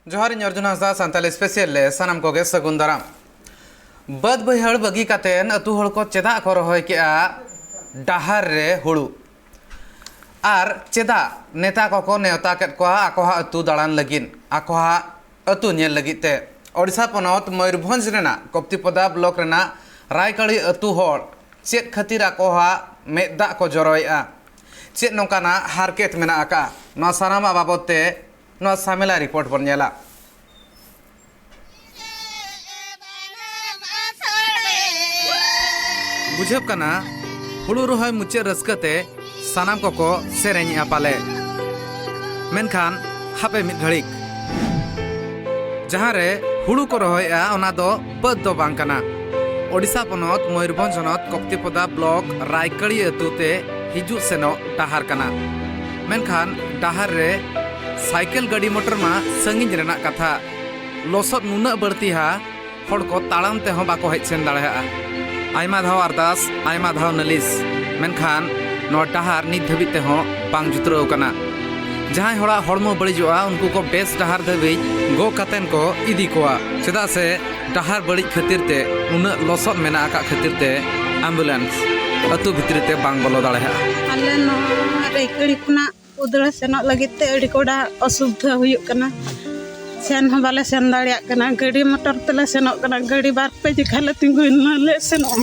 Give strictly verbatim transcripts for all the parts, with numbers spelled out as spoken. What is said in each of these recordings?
ᱡᱚᱦᱟᱨ, ᱤᱧ ᱚᱨᱡᱩᱱ ᱦᱟᱸᱥᱫᱟ, ᱥᱟᱱᱛᱟᱞᱤ ᱥᱯᱮᱥᱟᱞ ᱨᱮ ᱥᱟᱱᱟᱢ ᱠᱚᱜᱮ ᱥᱟᱹᱜᱩᱱ ᱫᱟᱨᱟᱢ᱾ ᱵᱟᱹᱫᱽ ᱵᱟᱹᱭᱦᱟᱹᱲ ᱵᱟᱹᱜᱤ ᱠᱟᱛᱮᱱ ᱟᱹᱛᱩ ᱦᱚᱲ ᱠᱚ ᱪᱮᱫᱟᱜ ᱠᱚ ᱨᱚᱦᱚᱭ ᱠᱮᱜᱼᱟ ᱰᱟᱦᱟᱨ ᱨᱮ ᱦᱩᱲᱩ? ᱟᱨ ᱪᱮᱫᱟᱜ ᱱᱮᱛᱟ ᱠᱚᱠᱚ ᱱᱮᱣᱛᱟ ᱠᱮᱫ ᱠᱚᱣᱟ ᱟᱠᱚᱣᱟᱜ ᱟᱹᱛᱩ ᱫᱟᱬᱟᱱ ᱞᱟᱹᱜᱤᱫ, ᱟᱠᱚᱣᱟᱜ ᱟᱹᱛᱩ ᱧᱮᱞ ᱞᱟᱹᱜᱤᱫ ᱛᱮ? ᱳᱰᱤᱥᱟ ᱯᱚᱱᱚᱛ ᱢᱚᱭᱩᱨᱵᱷᱚᱸᱡᱽ ᱨᱮᱱᱟᱜ ᱠᱚᱯᱛᱤᱯᱚᱫᱟ ᱵᱞᱚᱠ ᱨᱮᱱᱟᱜ ᱨᱟᱭᱠᱟᱹᱲᱤ ᱟᱹᱛᱩ ᱦᱚᱲ ᱪᱮᱫ ᱠᱷᱟᱹᱛᱤᱨ ᱟᱠᱚᱣᱟᱜ ᱢᱮᱫ ᱫᱟᱜ ᱠᱚ ᱡᱚᱨᱚᱭᱮᱜᱼᱟ? ᱪᱮᱫ ᱱᱚᱝᱠᱟᱱᱟᱜ ᱦᱟᱨᱠᱮᱛ ᱢᱮᱱᱟᱜ ᱟᱠᱟᱫᱼᱟ? ᱱᱚᱣᱟ ᱥᱟᱱᱟᱢᱟᱜ ᱵᱟᱵᱚᱫ ᱛᱮ ᱱᱚᱣᱟ ᱥᱟᱢᱮᱞᱟ ᱨᱤᱯᱳᱨᱴ ᱵᱚᱱ ᱧᱮᱞᱟ᱾ ᱵᱩᱡᱷᱟᱹᱜ ᱠᱟᱱᱟ, ᱦᱩᱲᱩ ᱨᱚᱦᱚᱭ ᱢᱩᱪᱟᱹᱫ ᱨᱟᱹᱥᱠᱟᱹ ᱛᱮ ᱥᱟᱱᱟᱢ ᱠᱚᱠᱚ ᱥᱮᱨᱮᱧᱮᱜᱼᱟ ᱯᱟᱞᱮ᱾ ᱢᱮᱱᱠᱷᱟᱱ ᱦᱟᱯᱮ ᱢᱤᱫ ᱜᱷᱟᱹᱲᱤᱠ, ᱡᱟᱦᱟᱸ ᱨᱮ ᱦᱩᱲᱩ ᱠᱚ ᱨᱚᱦᱚᱭᱮᱜᱼᱟ, ᱚᱱᱟ ᱫᱚ ᱵᱟᱹᱫᱽ ᱫᱚ ᱵᱟᱝ ᱠᱟᱱᱟ᱾ ᱳᱰᱤᱥᱟ ᱯᱚᱱᱚᱛ ᱢᱚᱭᱩᱨᱵᱷᱚᱸᱡᱽ ᱦᱚᱱᱚᱛ ᱠᱚᱯᱛᱤᱯᱚᱫᱟ ᱵᱞᱚᱠ ᱨᱟᱭᱠᱟᱹᱲᱤ ᱟᱹᱛᱩ ᱛᱮ ᱦᱤᱡᱩᱜ ᱥᱮᱱᱚᱜ ᱰᱟᱦᱟᱨ ᱠᱟᱱᱟ᱾ ᱢᱮᱱᱠᱷᱟᱱ ᱰᱟᱦᱟᱨ ᱨᱮ ᱥᱟᱭᱠᱮᱞ ᱜᱟᱹᱰᱤ ᱢᱚᱴᱚᱨ ᱢᱟ ᱥᱟᱺᱜᱤᱧ ᱨᱮᱱᱟᱜ ᱠᱟᱛᱷᱟ, ᱞᱚᱥᱚᱫ ᱱᱩᱱᱟᱹᱜ ᱵᱟᱹᱲᱛᱤ ᱦᱟ, ᱦᱚᱲ ᱠᱚ ᱛᱟᱲᱟᱢ ᱛᱮᱦᱚᱸ ᱵᱟᱠᱚ ᱦᱮᱡ ᱥᱮᱱ ᱫᱟᱲᱮᱭᱟᱜᱼᱟ᱾ ᱟᱭᱢᱟ ᱫᱷᱟᱣ ᱟᱨᱫᱟᱥ, ᱟᱭᱢᱟ ᱫᱷᱟᱣ ᱱᱟᱹᱞᱤᱥ, ᱢᱮᱱᱠᱷᱟᱱ ᱱᱚᱣᱟ ᱰᱟᱦᱟᱨ ᱱᱤᱛ ᱫᱷᱟᱹᱵᱤᱡ ᱛᱮᱦᱚᱸ ᱵᱟᱝ ᱡᱩᱛᱨᱟᱹᱣ ᱠᱟᱱᱟ᱾ ᱡᱟᱦᱟᱸᱭ ᱦᱚᱲᱟᱜ ᱦᱚᱲᱢᱚ ᱵᱟᱹᱲᱤᱡᱚᱜᱼᱟ, ᱩᱱᱠᱩ ᱠᱚ ᱵᱮᱥ ᱰᱟᱦᱟᱨ ᱫᱷᱟᱹᱵᱤᱡ ᱜᱚᱜ ᱠᱟᱛᱮᱱ ᱠᱚ ᱤᱫᱤ ᱠᱚᱣᱟ, ᱪᱮᱫᱟᱜ ᱥᱮ ᱰᱟᱦᱟᱨ ᱵᱟᱹᱲᱤᱡ ᱠᱷᱟᱹᱛᱤᱨ ᱛᱮ ᱩᱱᱟᱹᱜ ᱞᱚᱥᱚᱫ ᱢᱮᱱᱟᱜ ᱟᱠᱟᱫ ᱠᱷᱟᱹᱛᱤᱨ ᱛᱮ ᱟᱢᱵᱩᱞᱮᱱᱥ ᱟᱹᱛᱩ ᱵᱷᱤᱛᱨᱤ ᱛᱮ ᱵᱟᱝ ᱵᱚᱞᱚ ᱫᱟᱲᱮᱭᱟᱜᱼᱟ᱾ ᱟᱞᱮ ᱱᱚᱣᱟ ᱨᱟᱭᱠᱟᱹᱲᱤ ᱠᱷᱚᱱᱟᱜ ᱩᱫᱽᱲᱟ ᱥᱮᱱᱚᱜ ᱞᱟᱹᱜᱤᱫ ᱛᱮ ᱟᱹᱰᱤ ᱠᱚᱰᱟ ᱚᱥᱩᱵᱤᱫᱷᱟ ᱦᱩᱭᱩᱜ ᱠᱟᱱᱟ᱾ ᱥᱮᱱ ᱦᱚᱸ ᱵᱟᱞᱮ ᱥᱮᱱ ᱫᱟᱲᱮᱭᱟᱜ ᱠᱟᱱᱟ᱾ ᱜᱟᱹᱰᱤ ᱢᱚᱴᱚᱨ ᱛᱮᱞᱮ ᱥᱮᱱᱚᱜ ᱠᱟᱱᱟ᱾ ᱜᱟᱹᱰᱤ ᱵᱟᱨ ᱯᱮ ᱡᱮᱠᱷᱟ ᱞᱮ ᱛᱤᱸᱜᱩᱭᱮᱱᱟ, ᱞᱮ ᱥᱮᱱᱚᱜᱼᱟ᱾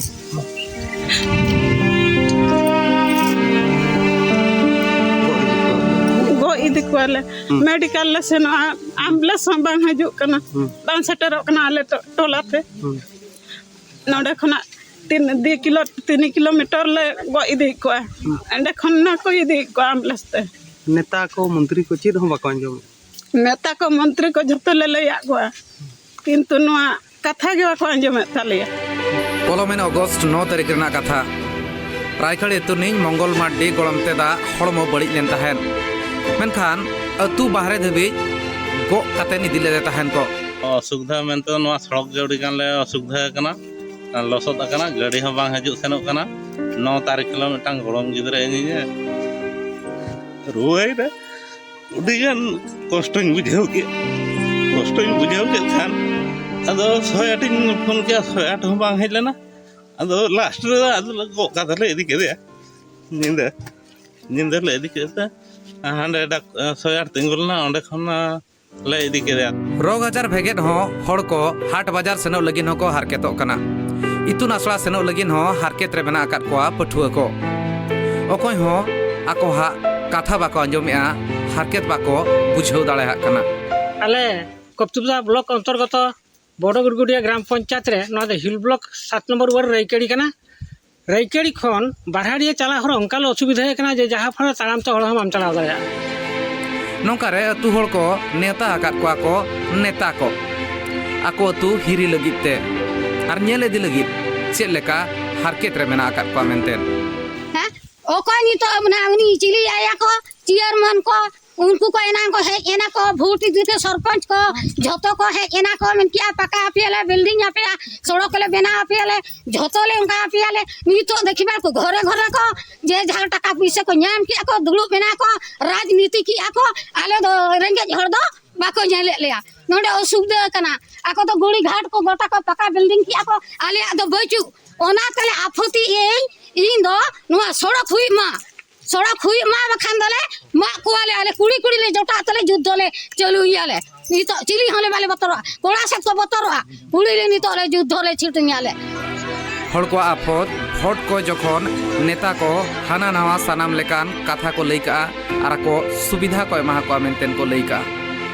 ᱜᱚᱜ ᱤᱫᱤ ᱠᱚᱣᱟᱞᱮ᱾ ᱦᱩᱸ᱾ ᱢᱮᱰᱤᱠᱟᱞ ᱞᱮ ᱥᱮᱱᱚᱜᱼᱟ, ᱟᱢᱵᱩᱞᱮᱱᱥ ᱦᱚᱸ ᱵᱟᱝ ᱦᱤᱡᱩᱜ ᱠᱟᱱᱟ, ᱦᱩᱸ᱾ ᱵᱟᱝ ᱥᱮᱴᱮᱨᱚᱜ ᱠᱟᱱᱟ ᱟᱞᱮ ᱴᱚ-, ᱴᱚᱞᱟ ᱛᱮ᱾ ᱦᱩᱸ᱾ ᱱᱚᱰᱮ ᱠᱷᱚᱱᱟᱜ ᱛᱤᱱ, ᱫᱩ ᱠᱤᱞᱳ, ᱛᱤᱱ ᱠᱤᱞᱳᱢᱤᱴᱟᱨ ᱞᱮ ᱜᱚᱜ ᱤᱫᱤᱭᱮᱫ ᱠᱚᱣᱟ᱾ ᱦᱩᱸ᱾ ᱚᱸᱰᱮ ᱠᱷᱚᱱ ᱱᱟ ᱠᱚ ᱤᱫᱤᱭᱮᱫ ᱠᱚᱣᱟ ᱟᱢᱵᱩᱞᱮᱱᱥ ᱛᱮ᱾ ᱱᱮᱛᱟ ᱠᱚ, ᱢᱚᱱᱛᱨᱤ ᱠᱚ ᱪᱮᱫ ᱦᱚᱸ ᱵᱟᱠᱚ ᱟᱸᱡᱚᱢᱮᱫ᱾ ᱱᱮᱛᱟ ᱠᱚ, ᱢᱚᱱᱛᱨᱤ ᱠᱚ ᱡᱷᱚᱛᱚ ᱞᱮ ᱞᱟᱹᱭᱟᱫ ᱠᱚᱣᱟ, ᱠᱤᱱᱛᱩ ᱱᱚᱣᱟ ᱠᱟᱛᱷᱟ ᱜᱮ ᱵᱟᱠᱚ ᱟᱸᱡᱚᱢᱮᱫ ᱛᱟᱞᱮᱭᱟ᱾ ᱯᱚᱞᱚᱢᱮᱱ ᱚᱜᱚᱥᱴ ᱱᱚ ᱛᱟᱹᱨᱤᱠᱷ ᱨᱮᱱᱟᱜ ᱠᱟᱛᱷᱟ᱾ ᱨᱟᱭᱠᱟᱹᱲᱤ ᱟᱹᱛᱩ ᱨᱤᱱᱤᱡ ᱢᱚᱝᱜᱚᱞ ᱢᱟᱨᱰᱤ ᱜᱚᱲᱚᱢ ᱛᱮᱫᱟᱜ ᱦᱚᱲᱢᱚ ᱵᱟᱹᱲᱤᱡ ᱞᱮᱱ ᱛᱟᱦᱮᱸᱫ, ᱢᱮᱱᱠᱷᱟᱱ ᱟᱹᱛᱩ ᱵᱟᱦᱨᱮ ᱫᱷᱟᱹᱵᱤᱡ ᱜᱚᱜ ᱠᱟᱛᱮ ᱤᱫᱤ ᱞᱮᱫᱮ ᱛᱟᱦᱮᱸᱱ ᱠᱚ᱾ ᱚᱥᱩᱵᱤᱫᱷᱟ ᱢᱮᱱᱛᱮ ᱫᱚ ᱱᱚᱣᱟ ᱥᱚᱲᱚᱠ ᱜᱮ ᱟᱹᱰᱤ ᱜᱟᱱ ᱞᱮ ᱚᱥᱩᱵᱤᱫᱷᱟ ᱟᱠᱟᱱᱟ, ᱞᱚᱥᱚᱫ ᱟᱠᱟᱱᱟ, ᱜᱟᱹᱰᱤ ᱦᱚᱸ ᱵᱟᱝ ᱦᱤᱡᱩᱜ ᱥᱮᱱᱚᱜ ᱠᱟᱱᱟ᱾ ᱱᱚ ᱛᱟᱹᱨᱤᱠᱷ ᱦᱤᱞᱳᱜ ᱢᱤᱫᱴᱟᱝ ᱜᱚᱲᱚᱢ ᱜᱤᱫᱽᱨᱟᱹ ᱤᱧᱤᱧ ᱨᱩᱣᱟᱹᱭᱮᱱᱟ, ᱟᱹᱰᱤ ᱜᱟᱱ ᱠᱚᱥᱴᱚᱧ ᱵᱩᱡᱷᱟᱹᱣ ᱠᱮᱫᱼᱟ᱾ ᱠᱚᱥᱴᱚᱧ ᱵᱩᱡᱷᱟᱹᱣ ᱠᱮᱫ ᱠᱷᱟᱱ ᱟᱫᱚ ᱥᱚᱭ ᱟᱴ ᱤᱧ ᱯᱷᱳᱱ ᱠᱮᱫᱟ, ᱥᱚᱭ ᱟᱴ ᱦᱚᱸ ᱵᱟᱝ ᱦᱮᱡ ᱞᱮᱱᱟ᱾ ᱟᱫᱚ ᱞᱟᱥᱴ ᱨᱮ ᱟᱫᱚ ᱞᱮ ᱜᱚᱜ ᱠᱟᱛᱮ ᱞᱮ ᱤᱫᱤ ᱠᱮᱫᱮᱭᱟ᱾ ᱧᱤᱫᱟᱹ ᱧᱤᱫᱟᱹ ᱞᱮ ᱤᱫᱤ ᱠᱮᱫ ᱛᱮ ᱦᱟᱸᱰᱮ ᱰᱟᱠ- ᱥᱚᱭ ᱟᱴ ᱛᱤᱸᱜᱩ ᱞᱮᱱᱟ, ᱚᱸᱰᱮ ᱠᱷᱚᱱ ᱞᱮ ᱤᱫᱤ ᱠᱮᱫᱮᱭᱟ᱾ ᱨᱳᱜᱽ ᱟᱡᱟᱨ ᱵᱷᱮᱜᱮᱫ ᱦᱚᱸ ᱦᱚᱲ ᱠᱚ ᱦᱟᱴ ᱵᱟᱡᱟᱨ ᱥᱮᱱᱚᱜ ᱞᱟᱹᱜᱤᱫ ᱦᱚᱸᱠᱚ ᱦᱟᱨᱠᱮᱛᱚᱜ ᱠᱟᱱᱟ᱾ ᱤᱛᱩᱱ ᱟᱥᱲᱟ ᱥᱮᱱᱚᱜ ᱞᱟᱹᱜᱤᱫ ᱦᱚᱸ ᱦᱟᱨᱠᱮᱛ ᱨᱮ ᱢᱮᱱᱟᱜ ᱟᱠᱟᱫ ᱠᱚᱣᱟ ᱯᱟᱹᱴᱷᱩᱣᱟᱹ ᱠᱚ᱾ ᱚᱠᱚᱭ ᱦᱚᱸ ᱟᱠᱚᱣᱟᱜ ᱠᱟᱛᱷᱟ ᱵᱟᱠᱚ ᱟᱸᱡᱚᱢᱮᱜᱼᱟ, ᱦᱟᱨᱠᱮᱛ ᱵᱟᱠᱚ ᱵᱩᱡᱷᱟᱹᱣ ᱫᱟᱲᱮᱭᱟᱜ ᱠᱟᱱᱟ᱾ ᱟᱞᱮ ᱠᱚᱯᱛᱤᱯᱚᱫᱟ ᱵᱞᱚᱠ ᱚᱱᱛᱚᱨᱜᱚᱛᱚ ᱵᱚᱰᱚ ᱜᱩᱰᱜᱩᱰᱤᱭᱟ ᱜᱨᱟᱢ ᱯᱚᱧᱪᱟᱭᱮᱛ ᱨᱮ, ᱱᱚᱣᱟ ᱫᱚ ᱦᱤᱞ ᱵᱞᱚᱠ ᱥᱟᱛ ᱱᱚᱢᱵᱚᱨ ᱣᱟᱨᱰ ᱨᱟᱹᱭᱠᱟᱹᱲᱤ ᱠᱟᱱᱟ᱾ ᱨᱟᱹᱭᱠᱟᱹᱲᱤ ᱠᱷᱚᱱ ᱵᱟᱨᱦᱟᱲᱤᱭᱟᱹ ᱪᱟᱞᱟᱜ ᱦᱚᱨ ᱚᱱᱠᱟ ᱞᱮ ᱚᱥᱩᱵᱤᱫᱷᱟ ᱟᱠᱟᱱᱟ ᱡᱮ ᱡᱟᱦᱟᱸ ᱯᱷᱚᱲᱟ ᱛᱟᱲᱟᱢ ᱛᱮ ᱦᱚᱲ ᱦᱚᱸ ᱵᱟᱢ ᱪᱟᱞᱟᱣ ᱫᱟᱲᱮᱭᱟᱜᱼᱟ᱾ ᱱᱚᱝᱠᱟ ᱨᱮ ᱟᱹᱛᱩ ᱦᱚᱲ ᱠᱚ ᱱᱮᱣᱛᱟ ᱟᱠᱟᱫ ᱠᱚᱣᱟ ᱠᱚ ᱱᱮᱛᱟ ᱠᱚ, ᱟᱠᱚ ᱟᱹᱛᱩ ᱦᱤᱨᱤ ᱞᱟᱹᱜᱤᱫ ᱛᱮ ᱟᱨ ᱧᱮᱞ ᱤᱫᱤ ᱞᱟᱹᱜᱤᱫ ᱪᱮᱫ ᱞᱮᱠᱟ ᱦᱟᱨᱠᱮᱛ ᱨᱮ ᱢᱮᱱᱟᱜ ᱟᱠᱟᱫ ᱠᱚᱣᱟ ᱢᱮᱱᱛᱮ᱾ ᱦᱮᱸ? ᱚᱠᱚᱭ ᱱᱤᱛᱚᱜ ᱢᱮᱱᱟᱜᱼᱟ? ᱩᱱᱤ ᱪᱤᱞᱤ ᱟᱭᱟ ᱠᱚ, ᱪᱮᱭᱟᱨᱢᱮᱱ ᱠᱚ, ᱩᱱᱠᱩ ᱠᱚ ᱮᱱᱟᱝ ᱠᱚ ᱦᱮᱡ ᱮᱱᱟ ᱠᱚ, ᱵᱷᱳᱴ ᱤᱫᱤ ᱛᱮ ᱥᱚᱨᱯᱚᱧᱪ ᱠᱚ ᱡᱷᱚᱛᱚ ᱠᱚ ᱦᱮᱡ ᱮᱱᱟ ᱠᱚ, ᱢᱮᱱ ᱠᱮᱜᱼᱟ, "ᱯᱟᱠᱟ ᱟᱯᱮᱭᱟᱞᱮ, ᱵᱤᱞᱰᱤᱝ ᱟᱯᱮᱭᱟ, ᱥᱚᱲᱚᱠ ᱞᱮ ᱵᱮᱱᱟᱣ ᱟᱯᱮᱭᱟᱞᱮ, ᱡᱷᱚᱛᱚ ᱞᱮ ᱚᱱᱠᱟ ᱟᱯᱮᱭᱟᱞᱮ᱾" ᱱᱤᱛᱚᱜ ᱫᱚ ᱠᱤ ᱵᱟᱝ ᱠᱚ ᱜᱷᱚᱨᱮ ᱜᱷᱚᱨᱮ ᱠᱚ ᱡᱮ ᱡᱟᱦᱟᱸ ᱴᱟᱠᱟ ᱯᱩᱭᱥᱟᱹ ᱠᱚ ᱧᱟᱢ ᱠᱮᱜᱼᱟ ᱠᱚ, ᱫᱩᱲᱩᱵ ᱮᱱᱟ ᱠᱚ, ᱨᱟᱡᱽᱱᱤᱛᱤ ᱠᱮᱜᱼᱟ ᱠᱚ, ᱟᱞᱮ ᱫᱚ ᱨᱮᱸᱜᱮᱡ ᱦᱚᱲ ᱫᱚ ᱵᱟᱠᱚ ᱧᱮᱞᱮᱫ ᱞᱮᱭᱟ᱾ ᱱᱚᱰᱮ ᱚᱥᱩᱵᱤᱫᱷᱟ ᱠᱟᱱᱟ, ᱟᱠᱚ ᱫᱚ ᱜᱩᱲᱤ ᱜᱷᱟᱴ ᱠᱚ ᱜᱚᱴᱟ ᱠᱚ ᱯᱟᱠᱟ ᱵᱤᱞᱰᱤᱝ ᱠᱮᱜᱼᱟ ᱠᱚ, ᱟᱞᱮᱭᱟᱜ ᱫᱚ ᱵᱟᱹᱪᱩᱜ᱾ ᱚᱱᱟ ᱛᱮᱞᱮ ᱟᱯᱷᱚᱛᱤ ᱟᱹᱧ, ᱤᱧ ᱫᱚ ᱱᱚᱣᱟ ᱥᱚᱲᱚᱠ ᱦᱩᱭᱩᱜ ᱢᱟ, ᱥᱚᱲᱚᱠ ᱦᱩᱭᱩᱜ ᱢᱟ, ᱵᱟᱠᱷᱟᱱ ᱫᱚᱞᱮ ᱢᱟᱜ ᱠᱚᱣᱟᱞᱮ, ᱟᱞᱮ ᱠᱩᱲᱤ ᱠᱩᱲᱤ ᱞᱮ ᱡᱚᱴᱟᱜ ᱛᱮᱞᱮ ᱡᱩᱫᱽᱫᱷᱚ ᱞᱮ ᱪᱟᱹᱞᱩᱭᱟᱞᱮ᱾ ᱱᱤᱛᱚᱜ ᱪᱤᱞᱤ ᱦᱚᱸᱞᱮ ᱵᱟᱞᱮ ᱵᱚᱛᱚᱨᱚᱜᱼᱟ, ᱠᱚᱲᱟ ᱥᱮᱫ ᱠᱚ ᱵᱚᱛᱚᱨᱚᱜᱼᱟ, ᱠᱩᱲᱤ ᱞᱮ ᱱᱤᱛᱚᱜ ᱞᱮ ᱡᱩᱫᱽᱫᱷᱚ ᱞᱮ ᱪᱷᱩᱴᱟᱹᱧᱟᱞᱮ᱾ ᱦᱚᱲ ᱠᱚᱣᱟᱜ ᱟᱯᱷᱚᱫ ᱵᱷᱳᱴ ᱠᱚ ᱡᱚᱠᱷᱚᱱ ᱱᱮᱛᱟ ᱠᱚ ᱦᱟᱱᱟ ᱱᱟᱣᱟ ᱥᱟᱱᱟᱢ ᱞᱮᱠᱟᱱ ᱠᱟᱛᱷᱟ ᱠᱚ ᱞᱟᱹᱭ ᱠᱟᱜᱼᱟ ᱟᱨ ᱟᱠᱚ ᱥᱩᱵᱤᱫᱷᱟ ᱠᱚ ᱮᱢᱟ ᱠᱚᱣᱟ ᱢᱮᱱᱛᱮ ᱠᱚ ᱞᱟᱹᱭ ᱠᱟᱜᱼᱟ,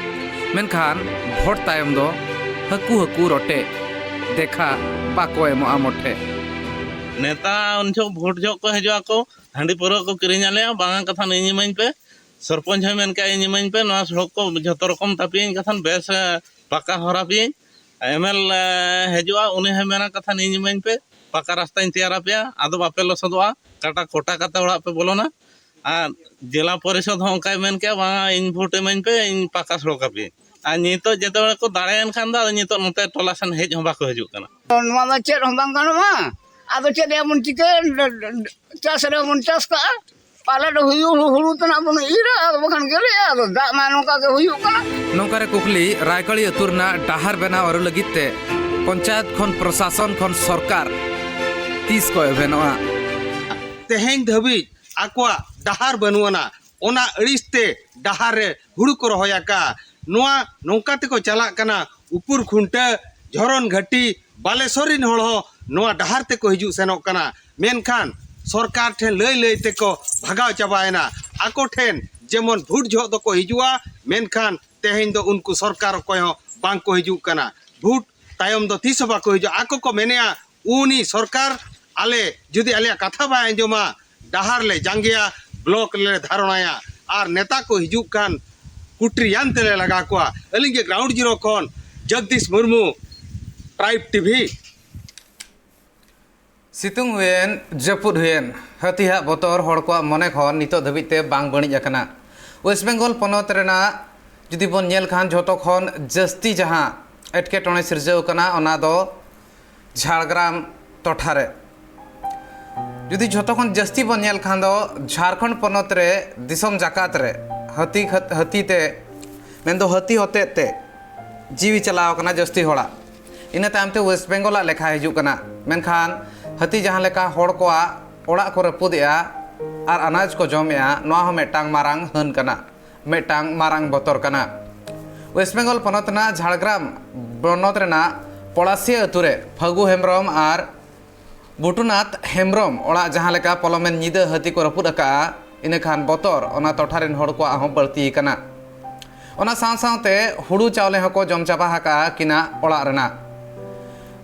ᱢᱮᱱᱠᱷᱟᱱ ᱵᱷᱳᱴ ᱛᱟᱭᱚᱢ ᱫᱚ ᱦᱟᱹᱠᱩ ᱦᱟᱹᱠᱩ ᱨᱚᱴᱮ ᱫᱮᱠᱷᱟ ᱵᱟᱠᱚ ᱮᱢᱚᱜᱼᱟ ᱢᱚᱴᱷᱮ᱾ ᱱᱮᱛᱟ ᱩᱱ ᱡᱚᱦᱚᱜ ᱵᱷᱳᱴ ᱡᱚᱦᱚᱜ ᱠᱚ ᱦᱤᱡᱩᱜ ᱟᱠᱚ, ᱦᱟᱺᱰᱤ ᱯᱟᱹᱣᱨᱟᱹ ᱠᱚ ᱠᱤᱨᱤᱧ ᱟᱞᱮᱭᱟ, ᱵᱟᱝᱟ ᱠᱟᱛᱷᱟᱱ ᱤᱧ ᱤᱢᱟᱹᱧ ᱯᱮ᱾ ᱥᱚᱨᱯᱚᱧᱪ ᱦᱚᱸᱭ ᱢᱮᱱ ᱠᱮᱜᱼᱟ, "ᱤᱧ ᱤᱢᱟᱹᱧ ᱯᱮ, ᱱᱚᱣᱟ ᱥᱚᱲᱚᱠ ᱠᱚ ᱡᱷᱚᱛᱚ ᱨᱚᱠᱚᱢ ᱛᱟᱯᱮᱭᱟᱹᱧ ᱠᱟᱛᱷᱟᱱ ᱵᱮᱥ, ᱮ, ᱯᱟᱠᱟ ᱦᱚᱨᱟ ᱯᱮᱭᱟᱹᱧ᱾" ᱮᱢ ᱮᱞ ᱮ ᱦᱤᱡᱩᱜᱼᱟ, ᱩᱱᱤ ᱦᱚᱸᱭ ᱢᱮᱱᱟ, "ᱠᱟᱛᱷᱟᱱ ᱤᱧ ᱤᱢᱟᱹᱧ ᱯᱮ, ᱯᱟᱠᱟ ᱨᱟᱥᱛᱟᱧ ᱛᱮᱭᱟᱨ ᱟᱯᱮᱭᱟ, ᱟᱫᱚ ᱵᱟᱯᱮ ᱞᱚᱥᱚᱫᱚᱜᱼᱟ, ᱠᱟᱴᱟ ᱠᱚᱴᱟ ᱠᱟᱛᱮ ᱚᱲᱟᱜ ᱯᱮ ᱵᱚᱞᱚᱱᱟ᱾" ᱟᱨ ᱡᱮᱞᱟ ᱯᱚᱨᱤᱥᱚᱫ ᱦᱚᱸ ᱚᱱᱠᱟᱭ ᱢᱮᱱ ᱠᱮᱜᱼᱟ, "ᱵᱟᱝᱟ, ᱤᱧ ᱵᱷᱳᱴ ᱤᱢᱟᱹᱧ ᱯᱮ, ᱤᱧ ᱯᱟᱠᱟ ᱥᱚᱲᱚᱠ ᱟᱯᱮᱭᱟᱹᱧ᱾" ᱟᱨ ᱱᱤᱛᱚᱜ ᱡᱮᱛᱮ ᱦᱚᱲ ᱠᱚ ᱫᱟᱲᱮᱭᱮᱱ ᱠᱷᱟᱱ ᱫᱚ ᱟᱫᱚ ᱱᱤᱛᱚᱜ ᱱᱚᱛᱮ ᱴᱚᱞᱟ ᱥᱮᱱ ᱦᱮᱡ ᱦᱚᱸ ᱵᱟᱠᱚ ᱦᱤᱡᱩᱜ ᱠᱟᱱᱟ᱾ ᱱᱚᱣᱟ ᱢᱟ ᱪᱮᱫ ᱦᱚᱸ ᱵᱟᱝ ᱜᱟᱱᱚᱜᱼᱟ᱾ ᱟᱫᱚ ᱪᱮᱫ ᱨᱮᱭᱟᱜ ᱵᱚᱱ ᱪᱤᱠᱟᱹᱭᱟ? ᱪᱟᱥ ᱨᱮᱦᱚᱸ ᱵᱚᱱ ᱪᱟᱥ ᱠᱟᱜᱼᱟ, ᱟᱞᱮ ᱫᱚ ᱦᱩᱭᱩᱜ ᱦᱩᱲᱩ ᱛᱮᱱᱟᱜ ᱵᱚᱱ ᱤᱨᱟ, ᱟᱫᱚ ᱵᱟᱠᱷᱟᱱ ᱜᱮᱞᱮᱜᱼᱟ᱾ ᱟᱫᱚ ᱫᱟᱜ ᱢᱟ ᱱᱚᱝᱠᱟ ᱜᱮ ᱦᱩᱭᱩᱜ ᱠᱟᱱᱟ᱾ ᱱᱚᱝᱠᱟ ᱨᱮ ᱠᱩᱠᱞᱤ, ᱨᱟᱭᱠᱟᱹᱲᱤ ᱟᱹᱛᱩ ᱨᱮᱱᱟᱜ ᱰᱟᱦᱟᱨ ᱵᱮᱱᱟᱣ ᱟᱹᱨᱩ ᱞᱟᱹᱜᱤᱫ ᱛᱮ ᱯᱚᱧᱪᱟᱭᱮᱛ ᱠᱷᱚᱱ, ᱯᱨᱚᱥᱟᱥᱚᱱ ᱠᱷᱚᱱ, ᱥᱚᱨᱠᱟᱨ ᱛᱤᱥ ᱠᱚ ᱮᱵᱷᱮᱱᱚᱜᱼᱟ? ᱛᱮᱦᱮᱧ ᱫᱷᱟᱹᱵᱤᱡ ᱟᱠᱚᱣᱟᱜ ᱰᱟᱦᱟᱨ ᱵᱟᱹᱱᱩᱜ ᱟᱱᱟ, ᱚᱱᱟ ᱟᱹᱲᱤᱥ ᱛᱮ ᱰᱟᱦᱟᱨ ᱨᱮ ᱦᱩᱲᱩ ᱠᱚ ᱨᱚᱦᱚᱭ ᱟᱠᱟᱫᱼᱟ᱾ ᱱᱚᱣᱟ ᱱᱚᱝᱠᱟ ᱛᱮᱠᱚ ᱪᱟᱞᱟᱜ ᱠᱟᱱᱟ, ᱩᱯᱩᱨ ᱠᱷᱩᱱᱴᱟᱹ, ᱡᱷᱚᱨᱚᱱ ᱜᱷᱟᱹᱴᱤ, ᱵᱟᱞᱮᱥᱚᱨ ᱨᱤᱱ ᱦᱚᱲ ᱦᱚᱸ ᱱᱚᱣᱟ ᱰᱟᱦᱟᱨ ᱛᱮᱠᱚ ᱦᱤᱡᱩᱜ ᱥᱮᱱᱚᱜ ᱠᱟᱱᱟ᱾ ᱢᱮᱱᱠᱷᱟᱱ ᱥᱚᱨᱠᱟᱨ ᱴᱷᱮᱱ ᱞᱟᱹᱭ ᱞᱟᱹᱭ ᱛᱮᱠᱚ ᱵᱷᱟᱜᱟᱣ ᱪᱟᱵᱟᱭᱮᱱᱟ᱾ ᱟᱠᱚ ᱴᱷᱮᱱ ᱡᱮᱢᱚᱱ ᱵᱷᱳᱴ ᱡᱚᱦᱚᱜ ᱫᱚᱠᱚ ᱦᱤᱡᱩᱜᱼᱟ, ᱢᱮᱱᱠᱷᱟᱱ ᱛᱮᱦᱮᱧ ᱫᱚ ᱩᱱᱠᱩ ᱥᱚᱨᱠᱟᱨ ᱚᱠᱚᱭ ᱦᱚᱸ ᱵᱟᱝ ᱠᱚ ᱦᱤᱡᱩᱜ ᱠᱟᱱᱟ᱾ ᱵᱷᱳᱴ ᱛᱟᱭᱚᱢ ᱫᱚ ᱛᱤᱥ ᱦᱚᱸ ᱵᱟᱠᱚ ᱦᱤᱡᱩᱜᱼᱟ᱾ ᱟᱠᱚ ᱠᱚ ᱢᱮᱱᱮᱜᱼᱟ, ᱩᱱᱤ ᱥᱚᱨᱠᱟᱨ ᱟᱞᱮ ᱡᱩᱫᱤ ᱟᱞᱮᱭᱟᱜ ᱠᱟᱛᱷᱟ ᱵᱟᱭ ᱟᱸᱡᱚᱢᱟ, ᱰᱟᱦᱟᱨ ᱞᱮ ᱡᱟᱸᱜᱮᱭᱟ, ᱵᱞᱚᱠ ᱞᱮ ᱫᱷᱟᱨᱚᱱᱟᱭᱟ, ᱟᱨ ᱱᱮᱛᱟ ᱠᱚ ᱦᱤᱡᱩᱜ ᱠᱷᱟᱱ ᱠᱩᱴᱨᱤᱭᱟᱱ ᱛᱮᱞᱮ ᱞᱟᱜᱟ ᱠᱚᱣᱟ᱾ ᱟᱹᱞᱤᱧ ᱜᱮ ᱜᱨᱟᱣᱩᱱᱰ ᱡᱤᱨᱳ ᱠᱷᱚᱱ ᱡᱚᱜᱽᱫᱤᱥ ᱢᱩᱨᱢᱩ, ᱴᱨᱟᱭᱤᱵᱽ ᱴᱤᱵᱷᱤ᱾ ᱥᱤᱛᱩᱝ ᱦᱩᱭᱮᱱ, ᱡᱟᱹᱯᱩᱫ ᱦᱩᱭᱮᱱ, ᱦᱟᱹᱛᱤᱭᱟᱜ ᱵᱚᱛᱚᱨ ᱦᱚᱲ ᱠᱚᱣᱟᱜ ᱢᱚᱱᱮ ᱠᱷᱚᱱ ᱱᱤᱛᱚᱜ ᱫᱷᱟᱹᱵᱤᱡ ᱛᱮ ᱵᱟᱝ ᱵᱟᱹᱲᱤᱡ ᱟᱠᱟᱱᱟ᱾ ᱳᱭᱮᱥᱴ ᱵᱮᱝᱜᱚᱞ ᱯᱚᱱᱚᱛ ᱨᱮᱱᱟᱜ ᱡᱩᱫᱤ ᱵᱚᱱ ᱧᱮᱞ ᱠᱷᱟᱱ, ᱡᱷᱚᱛᱚ ᱠᱷᱚᱱ ᱡᱟᱹᱥᱛᱤ ᱡᱟᱦᱟᱸ ᱮᱴᱠᱮᱴᱚᱬᱮ ᱥᱤᱨᱡᱟᱹᱣ ᱟᱠᱟᱱᱟ, ᱚᱱᱟ ᱫᱚ ᱡᱷᱟᱲᱜᱨᱟᱢ ᱴᱚᱴᱷᱟ ᱨᱮ᱾ ᱡᱩᱫᱤ ᱡᱷᱚᱛᱚ ᱠᱷᱚᱱ ᱡᱟᱹᱥᱛᱤ ᱵᱚᱱ ᱧᱮᱞ ᱠᱷᱟᱱ ᱫᱚ, ᱡᱷᱟᱲᱠᱷᱚᱸᱰ ᱯᱚᱱᱚᱛ ᱨᱮ ᱫᱤᱥᱚᱢ ᱡᱟᱠᱟᱛ ᱨᱮ ᱦᱟᱹᱛᱤ ᱠᱷᱟᱹᱛ-, ᱦᱟᱹᱛᱤ ᱛᱮ, ᱢᱮᱱᱫᱚ ᱦᱟᱹᱛᱤ ᱦᱚᱛᱮᱡ ᱛᱮ ᱡᱤᱣᱤ ᱪᱟᱞᱟᱣ ᱟᱠᱟᱱᱟ ᱡᱟᱹᱥᱛᱤ ᱦᱚᱲᱟᱜ᱾ ᱤᱱᱟᱹ ᱛᱟᱭᱚᱢ ᱛᱮ ᱳᱭᱮᱥᱴ ᱵᱮᱝᱜᱚᱞᱟᱜ ᱞᱮᱠᱷᱟ ᱦᱤᱡᱩᱜ ᱠᱟᱱᱟ᱾ ᱢᱮᱱᱠᱷᱟᱱ ᱦᱟᱹᱛᱤ ᱡᱟᱦᱟᱸ ᱞᱮᱠᱟ ᱦᱚᱲ ᱠᱚᱣᱟᱜ ᱚᱲᱟᱜ ᱠᱚ ᱨᱟᱹᱯᱩᱫᱮᱜᱼᱟ ᱟᱨ ᱟᱱᱟᱡᱽ ᱠᱚ ᱡᱚᱢᱮᱜᱼᱟ, ᱱᱚᱣᱟ ᱦᱚᱸ ᱢᱤᱫᱴᱟᱝ ᱢᱟᱨᱟᱝ ᱦᱟᱹᱱ ᱠᱟᱱᱟ, ᱢᱤᱫᱴᱟᱝ ᱢᱟᱨᱟᱝ ᱵᱚᱛᱚᱨ ᱠᱟᱱᱟ᱾ ᱳᱭᱮᱥᱴ ᱵᱮᱝᱜᱚᱞ ᱯᱚᱱᱚᱛ ᱨᱮᱱᱟᱜ ᱡᱷᱟᱲᱜᱨᱟᱢ ᱵᱚᱱᱚᱛ ᱨᱮᱱᱟᱜ ᱯᱚᱲᱟᱥᱤᱭᱟᱹ ᱟᱹᱛᱩ ᱨᱮ ᱯᱷᱟᱹᱜᱩ ᱦᱮᱢᱵᱨᱚᱢ ᱟᱨ ᱵᱷᱩᱴᱩᱱᱟᱛᱷ ᱦᱮᱢᱵᱨᱚᱢ ᱚᱲᱟᱜ ᱡᱟᱦᱟᱸ ᱞᱮᱠᱟ ᱯᱚᱞᱚᱢᱮᱱ ᱧᱤᱫᱟᱹ ᱦᱟᱹᱛᱤ ᱠᱚ ᱨᱟᱹᱯᱩᱫ ᱟᱠᱟᱫᱼᱟ, ᱤᱱᱟᱹᱠᱷᱟᱱ ᱵᱚᱛᱚᱨ ᱚᱱᱟ ᱴᱚᱴᱷᱟ ᱨᱮᱱ ᱦᱚᱲ ᱠᱚᱣᱟᱜ ᱦᱚᱸ ᱵᱟᱹᱲᱛᱤ ᱟᱠᱟᱱᱟ᱾ ᱚᱱᱟ ᱥᱟᱶ ᱥᱟᱶᱛᱮ ᱦᱩᱲᱩ ᱪᱟᱣᱞᱮ ᱦᱚᱸᱠᱚ ᱡᱚᱢ ᱪᱟᱵᱟ ᱟᱠᱟᱫᱼᱟ ᱟᱹᱠᱤᱱᱟᱜ ᱚᱲᱟᱜ ᱨᱮᱱᱟᱜ᱾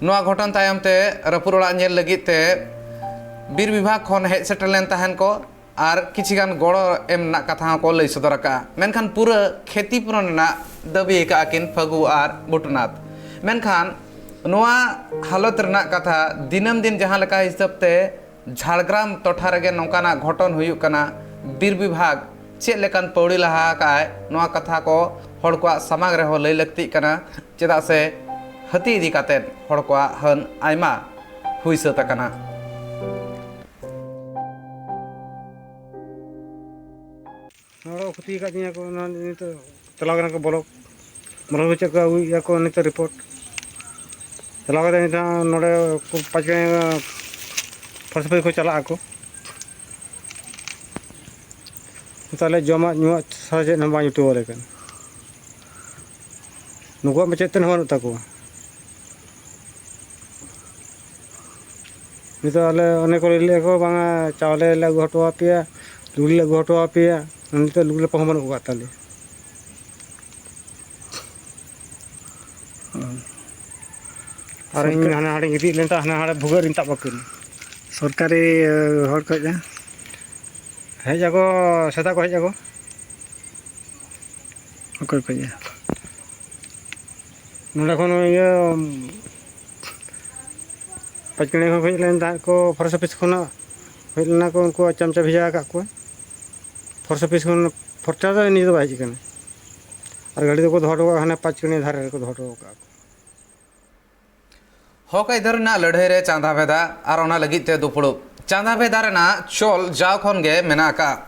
ᱱᱚᱣᱟ ᱜᱷᱚᱴᱚᱱ ᱛᱟᱭᱚᱢ ᱛᱮ ᱨᱟᱹᱯᱩᱫ ᱚᱲᱟᱜ ᱧᱮᱞ ᱞᱟᱹᱜᱤᱫ ᱛᱮ ᱵᱤᱨ ᱵᱤᱵᱷᱟᱜᱽ ᱠᱷᱚᱱ ᱦᱮᱡ ᱥᱮᱴᱮᱨ ᱞᱮᱱ ᱛᱟᱦᱮᱱ ᱠᱚ ᱟᱨ ᱠᱤᱪᱷᱤ ᱜᱟᱱ ᱜᱚᱲᱚ ᱮᱢ ᱨᱮᱱᱟᱜ ᱠᱟᱛᱷᱟ ᱦᱚᱸᱠᱚ ᱞᱟᱹᱭ ᱥᱚᱫᱚᱨ ᱟᱠᱟᱫᱼᱟ᱾ ᱢᱮᱱᱠᱷᱟᱱ ᱯᱩᱨᱟᱹ ᱠᱷᱮᱛᱤ ᱯᱩᱨᱚᱱ ᱨᱮᱱᱟᱜ ᱫᱟᱹᱵᱤ ᱟᱠᱟᱫᱼᱟ ᱠᱤᱱ ᱯᱷᱟᱹᱜᱩ ᱟᱨ ᱵᱷᱩᱴᱩᱱᱟᱛᱷ᱾ ᱢᱮᱱᱠᱷᱟᱱ ᱱᱚᱣᱟ ᱦᱟᱞᱚᱛ ᱨᱮᱱᱟᱜ ᱠᱟᱛᱷᱟ ᱫᱤᱱᱟᱹᱢ ᱫᱤᱱ ᱡᱟᱦᱟᱸ ᱞᱮᱠᱟ ᱦᱤᱥᱟᱹᱵ ᱛᱮ ᱡᱷᱟᱲᱜᱨᱟᱢ ᱴᱚᱴᱷᱟ ᱨᱮᱜᱮ ᱱᱚᱝᱠᱟᱱᱟᱜ ᱜᱷᱚᱴᱚᱱ ᱦᱩᱭᱩᱜ ᱠᱟᱱᱟ, ᱵᱤᱨ ᱵᱤᱵᱷᱟᱜᱽ ᱪᱮᱫ ᱞᱮᱠᱟᱱ ᱯᱟᱹᱣᱲᱤ ᱞᱟᱦᱟ ᱟᱠᱟᱫᱼᱟᱭ, ᱱᱚᱣᱟ ᱠᱟᱛᱷᱟ ᱠᱚ ᱦᱚᱲ ᱠᱚᱣᱟᱜ ᱥᱟᱢᱟᱝ ᱨᱮᱦᱚᱸ ᱞᱟᱹᱭ ᱞᱟᱹᱠᱛᱤᱜ ᱠᱟᱱᱟ, ᱪᱮᱫᱟᱜ ᱥᱮ ᱦᱟᱹᱛᱤ ᱤᱫᱤ ᱠᱟᱛᱮᱫ ᱦᱚᱲ ᱠᱚᱣᱟᱜ ᱦᱟᱹᱱ ᱟᱭᱢᱟ ᱦᱩᱭ ᱥᱟᱹᱛ ᱟᱠᱟᱱᱟ᱾ ᱦᱚᱲ ᱠᱷᱚᱛᱤ ᱟᱠᱟᱫ ᱛᱤᱧᱟᱹ ᱠᱚ, ᱚᱱᱟ ᱱᱤᱛᱚᱜ ᱪᱟᱞᱟᱣ ᱠᱟᱱᱟ ᱠᱚ ᱵᱞᱚᱠ᱾ ᱵᱞᱚᱠ ᱨᱮ ᱪᱮᱫ ᱠᱚ ᱟᱹᱜᱩᱭᱮᱫᱼᱟ ᱠᱚ ᱱᱤᱛᱚᱜ ᱨᱤᱯᱳᱨᱴ᱾ ᱪᱟᱞᱟᱣ ᱠᱟᱛᱮ ᱱᱤᱛᱚᱜ ᱱᱚᱰᱮ ᱠᱚ ᱯᱟᱸᱪ ᱠᱟᱹᱱᱤ ᱯᱷᱚᱨᱮᱥᱴ ᱚᱯᱷᱤᱥ ᱠᱚ ᱪᱟᱞᱟᱜ ᱟᱠᱚ᱾ ᱛᱟᱦᱚᱞᱮ ᱡᱚᱢᱟᱜ ᱧᱩᱣᱟᱜ ᱪᱷᱟᱲᱟ ᱪᱮᱫ ᱦᱚᱸ ᱵᱟᱝ ᱡᱩᱴᱟᱹᱣ ᱟᱞᱮ ᱠᱟᱱᱟ᱾ ᱱᱩᱠᱩᱣᱟᱜ ᱢᱟ ᱪᱮᱫ ᱛᱮᱫ ᱦᱚᱸ ᱵᱟᱹᱱᱩᱜ ᱛᱟᱠᱚᱣᱟ᱾ ᱱᱤᱛᱚᱜ ᱟᱞᱮ ᱚᱱᱮ ᱠᱚ ᱞᱟᱹᱭ ᱞᱮᱫ ᱠᱚ, "ᱵᱟᱝᱟ, ᱪᱟᱣᱞᱮ ᱞᱮ ᱟᱹᱜᱩ ᱦᱚᱴᱚ ᱟᱯᱮᱭᱟ, ᱞᱩᱲᱤ ᱞᱮ ᱟᱹᱜᱩ ᱦᱚᱴᱚ ᱟᱯᱮᱭᱟ", ᱱᱤᱛᱚᱜ ᱞᱩᱲᱤ ᱞᱟᱯᱚ ᱦᱚᱸ ᱵᱟᱹᱱᱩᱜ ᱟᱠᱟᱫ ᱛᱟᱞᱮᱭᱟ᱾ ᱟᱨ ᱤᱧ ᱥᱚᱨᱠᱟᱨ ᱦᱟᱱᱟ ᱦᱟᱸᱰᱮᱧ ᱤᱫᱤ ᱞᱮᱱ ᱛᱟᱦᱮᱸ, ᱦᱟᱱᱟ ᱦᱟᱸᱰᱮ ᱵᱷᱩᱜᱟᱹᱜ ᱨᱤᱧ ᱛᱟᱵ ᱟᱹᱠᱤᱱ᱾ ᱥᱚᱨᱠᱟᱨᱤ, ᱮ, ᱦᱚᱲ ᱠᱚ ᱦᱮᱡ ᱮᱱᱟ? ᱦᱮᱡ ᱟᱠᱚ, ᱥᱮᱛᱟᱜ ᱠᱚ ᱦᱮᱡ ᱟᱠᱚ᱾ ᱚᱠᱚᱭ ᱠᱚ ᱦᱮᱡ ᱮᱱᱟ? ᱱᱚᱸᱰᱮ ᱠᱷᱚᱱ ᱤᱭᱟᱹ, ᱯᱟᱸᱪᱠᱟᱹᱲᱤ ᱠᱷᱚᱱ ᱦᱮᱡ ᱞᱮᱱ ᱛᱟᱦᱮᱸᱫ ᱠᱚ, ᱯᱷᱚᱨᱮᱥᱴ ᱚᱯᱷᱤᱥ ᱠᱷᱚᱱᱟᱜ ᱦᱮᱡ ᱞᱮᱱᱟ ᱠᱚ, ᱩᱱᱠᱩ ᱪᱟᱢᱪᱟ ᱵᱷᱮᱡᱟ ᱟᱠᱟᱫ ᱠᱚᱣᱟ᱾ ᱯᱷᱚᱨᱮᱥᱴ ᱚᱯᱷᱤᱥ ᱠᱷᱚᱱ ᱯᱷᱚᱨᱪᱟ ᱫᱚ ᱱᱤᱡᱮ ᱫᱚ ᱵᱟᱭ ᱦᱮᱡ ᱟᱠᱟᱱᱟ᱾ ᱟᱨ ᱜᱟᱹᱰᱤ ᱫᱚᱠᱚ ᱫᱚᱦᱚ ᱦᱚᱴᱚ ᱠᱟᱜᱼᱟ, ᱦᱟᱱᱮ ᱯᱟᱸᱪᱠᱟᱹᱲᱤ ᱫᱷᱟᱨᱮ ᱨᱮᱠᱚ ᱫᱚᱦᱚ ᱦᱚᱴᱚ ᱠᱟᱜᱼᱟ ᱠᱚ᱾ ᱦᱚᱠ ᱟᱹᱭᱫᱟᱹᱨ ᱨᱮᱱᱟᱜ ᱞᱟᱹᱲᱦᱟᱹᱭ ᱨᱮ ᱪᱟᱸᱫᱟ ᱵᱷᱮᱫᱟ ᱟᱨ ᱚᱱᱟ ᱞᱟᱹᱜᱤᱫ ᱛᱮ ᱫᱩᱯᱲᱩᱵ᱾ ᱪᱟᱸᱫᱟ ᱵᱷᱮᱫᱟ ᱨᱮᱱᱟᱜ ᱪᱚᱞ ᱡᱟᱣ ᱠᱷᱚᱱ ᱜᱮ ᱢᱮᱱᱟᱜ ᱟᱠᱟᱫᱼᱟ᱾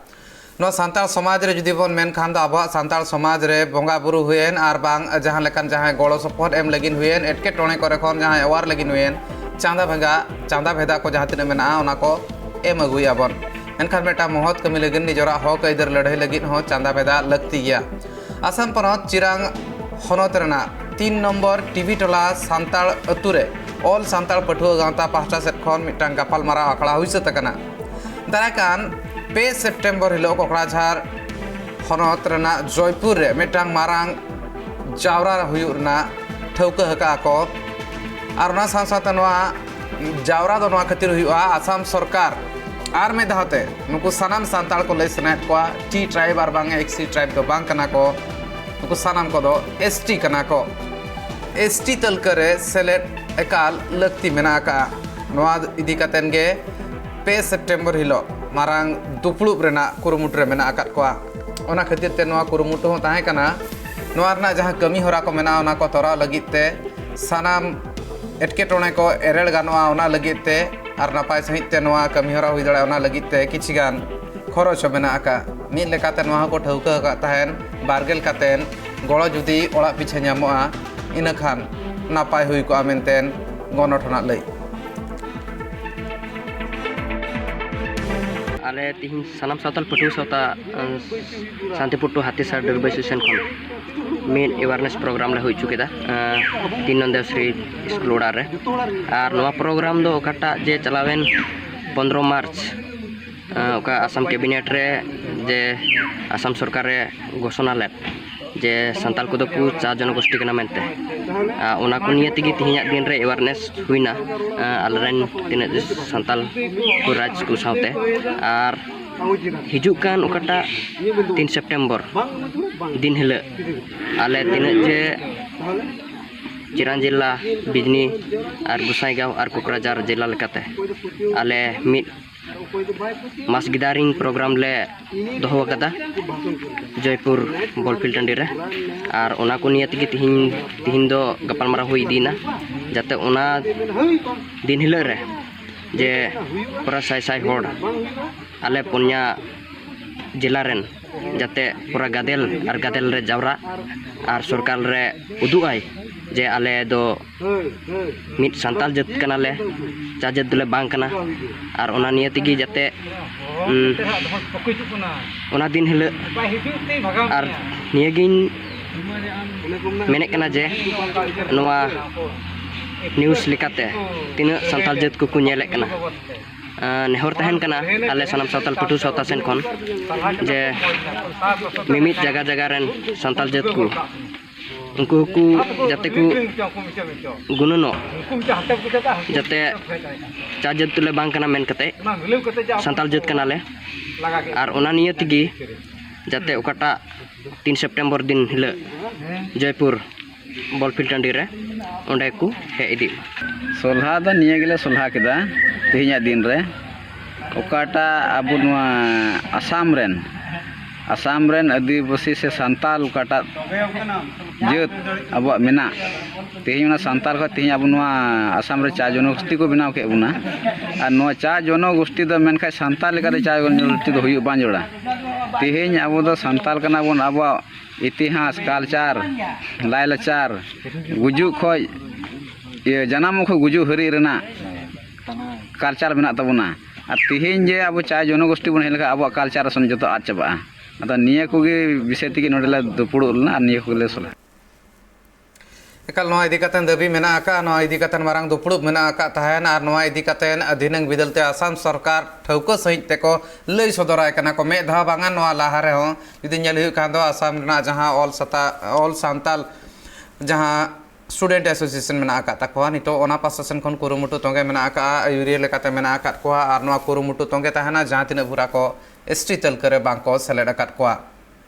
ᱱᱚᱣᱟ ᱥᱟᱱᱛᱟᱲ ᱥᱚᱢᱟᱡᱽ ᱨᱮ ᱡᱩᱫᱤ ᱵᱚᱱ ᱢᱮᱱ ᱠᱷᱟᱱ ᱫᱚ, ᱟᱵᱚᱣᱟᱜ ᱥᱟᱱᱛᱟᱲ ᱥᱚᱢᱟᱡᱽ ᱨᱮ ᱵᱚᱸᱜᱟ ᱵᱩᱨᱩ ᱦᱩᱭᱮᱱ ᱟᱨ ᱵᱟᱝ ᱡᱟᱦᱟᱸ ᱞᱮᱠᱟᱱ ᱡᱟᱦᱟᱸᱭ ᱜᱚᱲᱚ ᱥᱚᱯᱚᱦᱚᱫ ᱮᱢ ᱞᱟᱹᱜᱤᱫ ᱦᱩᱭᱮᱱ, ᱮᱴᱠᱮᱴᱚᱬᱮ ᱠᱚᱨᱮ ᱠᱷᱚᱱ ᱡᱟᱦᱟᱸᱭ ᱚᱣᱟᱨ ᱞᱟᱹᱜᱤᱫ ᱦᱩᱭᱮᱱ, ᱪᱟᱸᱫᱟ ᱵᱷᱮᱫᱟ, ᱪᱟᱸᱫᱟ ᱵᱷᱮᱫᱟ ᱠᱚ ᱡᱟᱦᱟᱸ ᱛᱤᱱᱟᱹᱜ ᱢᱮᱱᱟᱜᱼᱟ, ᱚᱱᱟ ᱠᱚ ᱮᱢ ᱟᱹᱜᱩᱭᱮᱫᱼᱟ ᱵᱚᱱ᱾ ᱢᱮᱱᱠᱷᱟᱱ ᱢᱤᱫᱴᱟᱝ ᱢᱚᱦᱚᱛ ᱠᱟᱹᱢᱤ ᱞᱟᱹᱜᱤᱫ, ᱱᱤᱡᱮᱨᱟᱜ ᱦᱚᱠ ᱟᱹᱭᱫᱟᱹᱨ ᱞᱟᱹᱲᱦᱟᱹᱭ ᱞᱟᱹᱜᱤᱫ ᱦᱚᱸ ᱪᱟᱸᱫᱟ ᱵᱷᱮᱫᱟ ᱞᱟᱹᱠᱛᱤ ᱜᱮᱭᱟ᱾ ᱟᱥᱟᱢ ᱯᱚᱱᱚᱛ ᱪᱤᱨᱟᱝ ᱦᱚᱱᱚᱛ ᱨᱮᱱᱟᱜ ᱛᱤᱱ ᱱᱚᱢᱵᱚᱨ ᱴᱤᱵᱤ ᱴᱚᱞᱟ ᱥᱟᱱᱛᱟᱲ ᱟᱹᱛᱩ ᱨᱮ ᱚᱞ ᱥᱟᱱᱛᱟᱲ ᱯᱟᱹᱴᱷᱩᱣᱟᱹ ᱜᱟᱶᱛᱟ ᱯᱟᱦᱴᱟ ᱥᱮᱫ ᱠᱷᱚᱱ ᱢᱤᱫᱴᱟᱝ ᱜᱟᱯᱟᱞᱢᱟᱨᱟᱣ ᱟᱠᱷᱲᱟ ᱦᱩᱭ ᱥᱟᱹᱛ ᱟᱠᱟᱱᱟ᱾ ᱫᱟᱨᱟᱭ ᱠᱟᱱ ᱯᱮ ᱥᱮᱯᱴᱮᱢᱵᱚᱨ ᱦᱤᱞᱳᱜ ᱠᱚᱠᱲᱟᱡᱷᱟᱨ ᱦᱚᱱᱚᱛ ᱨᱮᱱᱟᱜ ᱡᱚᱭᱯᱩᱨ ᱨᱮ ᱢᱤᱫᱴᱟᱝ ᱢᱟᱨᱟᱝ ᱡᱟᱣᱨᱟ ᱦᱩᱭᱩᱜ ᱨᱮᱱᱟᱜ ᱴᱷᱟᱹᱣᱠᱟᱹ ᱟᱠᱟᱫᱼᱟ ᱠᱚ᱾ ᱟᱨ ᱚᱱᱟ ᱥᱟᱶ ᱥᱟᱶᱛᱮ ᱱᱚᱣᱟ ᱡᱟᱣᱨᱟ ᱫᱚ ᱱᱚᱣᱟ ᱠᱷᱟᱹᱛᱤᱨ ᱦᱩᱭᱩᱜᱼᱟ, ᱟᱥᱟᱢ ᱥᱚᱨᱠᱟᱨ ᱟᱨ ᱢᱤᱫ ᱫᱷᱟᱣ ᱛᱮ ᱱᱩᱠᱩ ᱥᱟᱱᱟᱢ ᱥᱟᱱᱛᱟᱲ ᱠᱚ ᱞᱟᱹᱭ ᱥᱟᱱᱟᱭᱮᱫ ᱠᱚᱣᱟ, ᱴᱤ ᱴᱨᱟᱭᱤᱵᱽ ᱟᱨ ᱵᱟᱝ ᱮᱠᱥ ᱥᱤ ᱴᱨᱟᱭᱤᱵᱽ ᱫᱚ ᱵᱟᱝ ᱠᱟᱱᱟ ᱠᱚ, ᱱᱩᱠᱩ ᱥᱟᱱᱟᱢ ᱠᱚᱫᱚ ᱮᱥ ᱴᱤ ᱠᱟᱱᱟ ᱠᱚ᱾ ᱮᱥ ᱴᱤ ᱛᱟᱹᱞᱠᱟᱹ ᱨᱮ ᱥᱮᱞᱮᱫ ᱮᱠᱟᱞ ᱞᱟᱹᱠᱛᱤ ᱢᱮᱱᱟᱜ ᱟᱠᱟᱫᱼᱟ᱾ ᱱᱚᱣᱟ ᱤᱫᱤ ᱠᱟᱛᱮᱱ ᱜᱮ ᱯᱮ ᱥᱮᱯᱴᱮᱢᱵᱚᱨ ᱦᱤᱞᱳᱜ ᱢᱟᱨᱟᱝ ᱫᱩᱯᱲᱩᱵ ᱨᱮᱱᱟᱜ ᱠᱩᱨᱩᱢᱩᱴᱩ ᱨᱮ ᱢᱮᱱᱟᱜ ᱟᱠᱟᱫ ᱠᱚᱣᱟ᱾ ᱚᱱᱟ ᱠᱷᱟᱹᱛᱤᱨ ᱛᱮ ᱱᱚᱣᱟ ᱠᱩᱨᱩᱢᱩᱴᱩ ᱦᱚᱸ ᱛᱟᱦᱮᱸ ᱠᱟᱱᱟ᱾ ᱱᱚᱣᱟ ᱨᱮᱱᱟᱜ ᱡᱟᱦᱟᱸ ᱠᱟᱹᱢᱤ ᱦᱚᱨᱟ ᱠᱚ ᱢᱮᱱᱟᱜᱼᱟ, ᱚᱱᱟ ᱠᱚ ᱛᱚᱨᱟᱣ ᱞᱟᱹᱜᱤᱫ ᱛᱮ, ᱥᱟᱱᱟᱢ ᱮᱴᱠᱮᱴᱚᱬᱮ ᱠᱚ ᱮᱨᱮᱲ ᱜᱟᱱᱚᱜᱼᱟ, ᱚᱱᱟ ᱞᱟᱹᱜᱤᱫ ᱛᱮ, ᱟᱨ ᱱᱟᱯᱟᱭ ᱥᱟᱺᱦᱤᱡ ᱛᱮ ᱱᱚᱣᱟ ᱠᱟᱹᱢᱤ ᱦᱚᱨᱟ ᱦᱩᱭ ᱫᱟᱲᱮᱭᱟᱜᱼᱟ, ᱚᱱᱟ ᱞᱟᱹᱜᱤᱫ ᱛᱮ ᱠᱤᱪᱷᱤ ᱜᱟᱱ ᱠᱷᱚᱨᱚᱪ ᱦᱚᱸ ᱢᱮᱱᱟᱜ ᱟᱠᱟᱫ᱾ ᱢᱤᱫ ᱞᱮᱠᱟᱛᱮ ᱱᱚᱣᱟ ᱦᱚᱸᱠᱚ ᱴᱷᱟᱹᱣᱠᱟᱹ ᱟᱠᱟᱫ ᱛᱟᱦᱮᱸᱱ, ᱵᱟᱨᱜᱮᱞ ᱠᱟᱛᱮᱱ ᱜᱚᱲᱚ ᱡᱩᱫᱤ ᱚᱲᱟᱜ ᱯᱤᱪᱷᱟᱹ ᱧᱟᱢᱚᱜᱼᱟ, ᱤᱱᱟᱹᱠᱷᱟᱱ ᱱᱟᱯᱟᱭ ᱦᱩᱭ ᱠᱚᱜᱼᱟ ᱢᱮᱱᱛᱮ ᱜᱚᱱᱚᱴᱷᱚᱱᱟᱜ ᱞᱟᱹᱭ᱾ ᱟᱞᱮ ᱛᱤᱦᱤᱧ ᱥᱟᱱᱟᱢ ᱥᱟᱶᱛᱟᱞ ᱯᱟᱹᱴᱷᱩᱣᱟᱹ ᱥᱟᱶᱛᱟ, ᱟᱸ, ᱥᱟᱱᱛᱤᱯᱩᱨ ᱴᱩ ᱦᱟᱹᱛᱤᱥᱟᱨ ᱰᱟᱹᱨᱵᱟᱹᱭ ᱥᱩᱥᱮᱱ ᱠᱷᱚᱱ ᱢᱤᱫ awareness program ᱞᱮ ᱦᱩᱭ ᱦᱚᱪᱚ ᱠᱮᱫᱟ, ᱟᱸ, ᱛᱤᱱ ᱱᱚᱝ ᱫᱮᱣᱥᱨᱤ ᱥᱠᱩᱞ ᱚᱲᱟᱜ ᱨᱮ᱾ ᱟᱨ ᱱᱚᱣᱟ program ᱫᱚ ᱚᱠᱟᱴᱟᱜ ᱡᱮ ᱪᱟᱞᱟᱣᱮᱱ ᱯᱚᱱᱫᱽᱨᱚ ᱢᱟᱨᱪ, ᱟᱸ, ᱚᱠᱟ ᱟᱥᱟᱢ cabinet ᱨᱮ ᱡᱮ ᱟᱥᱟᱢ ᱥᱚᱨᱠᱟᱨᱮ ᱜᱷᱳᱥᱚᱱᱟ ᱞᱮᱫ, ᱡᱮ ᱥᱟᱱᱛᱟᱞ ᱠᱚᱫᱚ ᱠᱚ ᱪᱟ ᱡᱚᱱᱚᱜᱳᱥᱴᱤ ᱠᱟᱱᱟ ᱢᱮᱱᱛᱮ᱾ ᱟᱨ ᱚᱱᱟ ᱠᱚ ᱱᱤᱭᱮ ᱛᱮᱜᱮ ᱛᱮᱦᱮᱧᱟᱜ ᱫᱤᱱ ᱨᱮ awareness ᱦᱩᱭᱱᱟ, ᱟᱨ ᱟᱞᱮᱨᱮᱱ ᱛᱤᱱᱟᱹᱜ ᱥᱟᱱᱛᱟᱞ ᱠᱚ ᱨᱟᱡᱽ ᱠᱚ ᱥᱟᱶᱛᱮ᱾ ᱟᱨ ᱦᱤᱡᱩᱜ ᱠᱟᱱ ᱚᱠᱟᱴᱟᱜ ᱛᱤᱱ ᱥᱮᱯᱴᱮᱢᱵᱚᱨ ᱫᱤᱱ ᱦᱤᱞᱳᱜ ᱟᱞᱮ ᱛᱤᱱᱟᱹᱜ ᱡᱮ ᱪᱤᱨᱟᱱ ᱡᱮᱞᱟ, ᱵᱤᱡᱽᱱᱤ ᱟᱨ ᱜᱩᱥᱟᱭᱜᱟᱸᱣ ᱟᱨ ᱠᱳᱠᱨᱟᱡᱟᱨ ᱡᱮᱞᱟ ᱞᱮᱠᱟᱛᱮ ᱟᱞᱮ ᱢᱤᱫ mass gathering program ᱞᱮ ᱫᱚᱦᱚ ᱟᱠᱟᱫᱟ ᱡᱚᱭᱯᱩᱨ ᱵᱚᱞ field ᱴᱟᱺᱰᱤ ᱨᱮ᱾ ᱟᱨ ᱚᱱᱟ ᱠᱚ ᱱᱤᱭᱮ ᱛᱮᱜᱮ ᱛᱤᱦᱤᱧ, ᱛᱤᱦᱤᱧ ᱫᱚ ᱜᱟᱯᱟᱞᱢᱟᱨᱟᱣ ᱦᱩᱭ ᱤᱫᱤᱭᱮᱱᱟ, ᱡᱟᱛᱮ ᱚᱱᱟ ᱫᱤᱱ ᱦᱤᱞᱳᱜ ᱨᱮ ᱡᱮ ᱯᱩᱨᱟᱹ ᱥᱟᱭ ᱥᱟᱭ ᱦᱚᱲ ᱟᱞᱮ ᱯᱩᱱᱭᱟ ᱡᱮᱞᱟ ᱨᱮᱱ ᱡᱟᱛᱮ ᱯᱩᱨᱟᱹ ᱜᱟᱫᱮᱞ ᱟᱨ ᱜᱟᱫᱮᱞ ᱨᱮ ᱡᱟᱣᱨᱟᱜ ᱟᱨ ᱥᱚᱨᱠᱟᱨ ᱨᱮ ᱩᱫᱩᱜ ᱟᱭ ᱡᱮ ᱟᱞᱮ ᱫᱚ ᱢᱤᱫ ᱥᱟᱱᱛᱟᱲ ᱡᱟᱹᱛ ᱠᱟᱱᱟᱞᱮ, ᱪᱟ ᱡᱟᱹᱛ ᱫᱚᱞᱮ ᱵᱟᱝ ᱠᱟᱱᱟ᱾ ᱟᱨ ᱚᱱᱟ ᱱᱤᱭᱮ ᱛᱮᱜᱮ ᱡᱟᱛᱮ, ᱩᱢ, ᱚᱱᱟ ᱫᱤᱱ ᱦᱤᱞᱳᱜ ᱟᱨ ᱱᱤᱭᱟᱹᱜᱤᱧ ᱢᱮᱱᱮᱫ ᱠᱟᱱᱟ ᱡᱮ ᱱᱚᱣᱟ news ᱞᱮᱠᱟᱛᱮ ᱛᱤᱱᱟᱹᱜ ᱥᱟᱱᱛᱟᱲ ᱡᱟᱹᱛ ᱠᱚᱠᱚ ᱧᱮᱞᱮᱫ ᱠᱟᱱᱟ, ᱟᱸ, ᱱᱮᱦᱚᱨ ᱛᱟᱦᱮᱱ ᱠᱟᱱᱟ ᱟᱞᱮ ᱥᱟᱱᱟᱢ ᱥᱟᱶᱛᱟᱞ ᱯᱟᱹᱴᱷᱩᱣᱟᱹ ᱥᱟᱶᱛᱟ ᱥᱮᱱ ᱠᱷᱚᱱ ᱡᱮ ᱢᱤᱢᱤᱫ ᱡᱟᱭᱜᱟ ᱡᱟᱭᱜᱟ ᱨᱮᱱ ᱥᱟᱱᱛᱟᱲ ᱡᱟᱹᱛ ᱠᱚ ᱩᱱᱠᱩ ᱦᱚᱸᱠᱚ ᱡᱟᱛᱮ ᱠᱚ ᱜᱩᱱᱟᱹᱱᱚᱜ, ᱡᱟᱛᱮ ᱪᱟ ᱡᱟᱹᱛ ᱫᱚᱞᱮ ᱵᱟᱝ ᱠᱟᱱᱟ ᱢᱮᱱ ᱠᱟᱛᱮ ᱥᱟᱱᱛᱟᱲ ᱡᱟᱹᱛ ᱠᱟᱱᱟᱞᱮ᱾ ᱟᱨ ᱚᱱᱟ ᱱᱤᱭᱮ ᱛᱮᱜᱮ ᱡᱟᱛᱮ ᱚᱠᱟᱴᱟᱜ ᱛᱤᱱ ᱥᱮᱯᱴᱮᱢᱵᱚᱨ ᱫᱤᱱ ᱦᱤᱞᱳᱜ ᱡᱚᱭᱯᱩᱨ ᱵᱚᱞ field ᱴᱟᱺᱰᱤ ᱨᱮ ᱚᱸᱰᱮ ᱠᱚ ᱦᱮᱡ ᱤᱫᱤᱜ ᱢᱟ᱾ ᱥᱚᱞᱦᱟ ᱫᱚ ᱱᱤᱭᱟᱹ ᱜᱮᱞᱮ ᱥᱚᱞᱦᱟ ᱠᱮᱫᱟ ᱛᱮᱦᱮᱧᱟᱜ ᱫᱤᱱ ᱨᱮ, ᱚᱠᱟᱴᱟᱜ ᱟᱵᱚ ᱱᱚᱣᱟ ᱟᱥᱟᱢ ᱨᱮᱱ ᱟᱥᱟᱢ ᱨᱮᱱ ᱟᱹᱫᱤᱵᱟᱹᱥᱤ ᱥᱮ ᱥᱟᱱᱛᱟᱞ ᱚᱠᱟᱴᱟᱜ ᱡᱟᱹᱛ ᱟᱵᱚᱣᱟᱜ ᱢᱮᱱᱟᱜ, ᱛᱮᱦᱮᱧ ᱚᱱᱟ ᱥᱟᱱᱛᱟᱞ ᱠᱷᱚᱱ ᱛᱮᱦᱮᱧ ᱟᱵᱚ ᱱᱚᱣᱟ ᱟᱥᱟᱢ ᱨᱮ ᱪᱟ ᱡᱚᱱᱚᱜᱳᱥᱴᱤ ᱠᱚ ᱵᱮᱱᱟᱣ ᱠᱮᱫ ᱵᱚᱱᱟ᱾ ᱟᱨ ᱱᱚᱣᱟ ᱪᱟ ᱡᱚᱱᱚᱜᱳᱥᱴᱤ ᱫᱚ ᱢᱮᱱᱠᱷᱟᱱ ᱥᱟᱱᱛᱟᱞ ᱞᱮᱠᱟᱛᱮ ᱪᱟ ᱡᱚᱱᱚᱜᱳᱥᱴᱤ ᱫᱚ ᱦᱩᱭᱩᱜ ᱵᱟᱝ ᱡᱚᱲᱟ᱾ ᱛᱮᱦᱮᱧ ᱟᱵᱚ ᱫᱚ ᱥᱟᱱᱛᱟᱞ ᱠᱟᱱᱟ ᱵᱚᱱ, ᱟᱵᱚᱣᱟᱜ ᱤᱛᱤᱦᱟᱥ, ᱠᱟᱞᱪᱟᱨ, ᱞᱟᱭᱼᱞᱟᱠᱪᱟᱨ, ᱜᱩᱡᱩᱜ ᱠᱷᱚᱡ, ᱤᱭᱟᱹ, ᱡᱟᱱᱟᱢ ᱠᱷᱚᱡ ᱜᱩᱡᱩᱜ ᱦᱟᱹᱨᱤᱡ ᱨᱮᱱᱟᱜ ᱠᱟᱞᱪᱟᱨ ᱢᱮᱱᱟᱜ ᱛᱟᱵᱚᱱᱟ᱾ ᱟᱨ ᱛᱮᱦᱮᱧ ᱡᱮ ᱟᱵᱚ ᱪᱟ ᱡᱚᱱᱚᱜᱳᱥᱴᱤ ᱵᱚᱱ ᱦᱮᱡ ᱞᱮᱱᱠᱷᱟᱱ ᱟᱵᱚᱣᱟᱜ ᱠᱟᱞᱪᱟᱨ ᱟᱥᱚᱞ ᱡᱚᱛᱚ ᱟᱫ ᱪᱟᱵᱟᱜᱼᱟ᱾ ᱟᱫᱚ ᱱᱤᱭᱟᱹ ᱠᱚᱜᱮ ᱵᱤᱥᱚᱭ ᱛᱮᱜᱮ ᱱᱚᱰᱮ ᱞᱮ ᱫᱩᱯᱲᱩᱵ ᱞᱮᱱᱟ ᱟᱨ ᱱᱤᱭᱟᱹ ᱠᱚᱜᱮ ᱞᱮ ᱥᱚᱞᱦᱮ᱾ ᱮᱠᱟᱞ, ᱱᱚᱣᱟ ᱤᱫᱤ ᱠᱟᱛᱮ ᱫᱟᱹᱵᱤ ᱢᱮᱱᱟᱜ ᱟᱠᱟᱫᱼᱟ, ᱱᱚᱣᱟ ᱤᱫᱤ ᱠᱟᱛᱮ ᱢᱟᱨᱟᱝ ᱫᱩᱯᱲᱩᱵ ᱢᱮᱱᱟᱜ ᱟᱠᱟᱫ ᱛᱟᱦᱮᱱ, ᱟᱨ ᱱᱚᱣᱟ ᱤᱫᱤ ᱠᱟᱛᱮ ᱫᱷᱤᱱᱟᱹᱝ ᱵᱤᱫᱟᱹᱞ ᱛᱮ ᱟᱥᱟᱢ ᱥᱚᱨᱠᱟᱨ ᱴᱷᱟᱹᱣᱠᱟᱹ ᱥᱟᱺᱦᱤᱡ ᱛᱮᱠᱚ ᱞᱟᱹᱭ ᱥᱚᱫᱚᱨᱟᱭ ᱠᱟᱱᱟ ᱠᱚ᱾ ᱢᱮᱫ ᱫᱷᱟᱣ ᱵᱟᱝᱟ, ᱱᱚᱣᱟ ᱞᱟᱦᱟ ᱨᱮᱦᱚᱸ ᱡᱩᱫᱤ ᱧᱮᱞ ᱦᱩᱭᱩᱜ ᱠᱷᱟᱱ ᱫᱚ ᱟᱥᱟᱢ ᱨᱮᱱᱟᱜ ᱡᱟᱦᱟᱸ ᱚᱞ ᱥᱟᱛᱟ-, ᱚᱞ ᱥᱟᱱᱛᱟᱞ ᱡᱟᱦᱟᱸ ᱥᱴᱩᱰᱮᱱᱴ ᱮᱥᱳᱥᱤᱭᱮᱥᱚᱱ ᱢᱮᱱᱟᱜ ᱟᱠᱟᱫ ᱛᱟᱠᱚᱣᱟ, ᱱᱤᱛᱚᱜ ᱚᱱᱟ ᱯᱟᱥᱴᱟ ᱥᱮᱱ ᱠᱷᱚᱱ ᱠᱩᱨᱩᱢᱩᱴᱩ ᱛᱚᱸᱜᱮ ᱢᱮᱱᱟᱜ ᱟᱠᱟᱫᱼᱟ, ᱟᱹᱭᱩᱨᱤᱭᱟᱹ ᱞᱮᱠᱟᱛᱮ ᱢᱮᱱᱟᱜ ᱟᱠᱟᱫ ᱠᱚᱣᱟ, ᱟᱨ ᱱᱚᱣᱟ ᱠᱩᱨᱩᱢᱩᱴᱩ ᱛᱚᱸᱜᱮ ᱛᱟᱦᱮᱱᱟ ᱡᱟᱦᱟᱸ ᱛᱤᱱᱟᱹᱜ ᱵᱷᱩᱨ ᱟᱠᱚ ᱮᱥ ᱴᱤ ᱛᱟᱹᱞᱠᱟᱹ ᱨᱮ ᱵᱟᱝ ᱠᱚ ᱥᱮᱞᱮᱫ ᱟᱠᱟᱫ ᱠᱚᱣᱟ᱾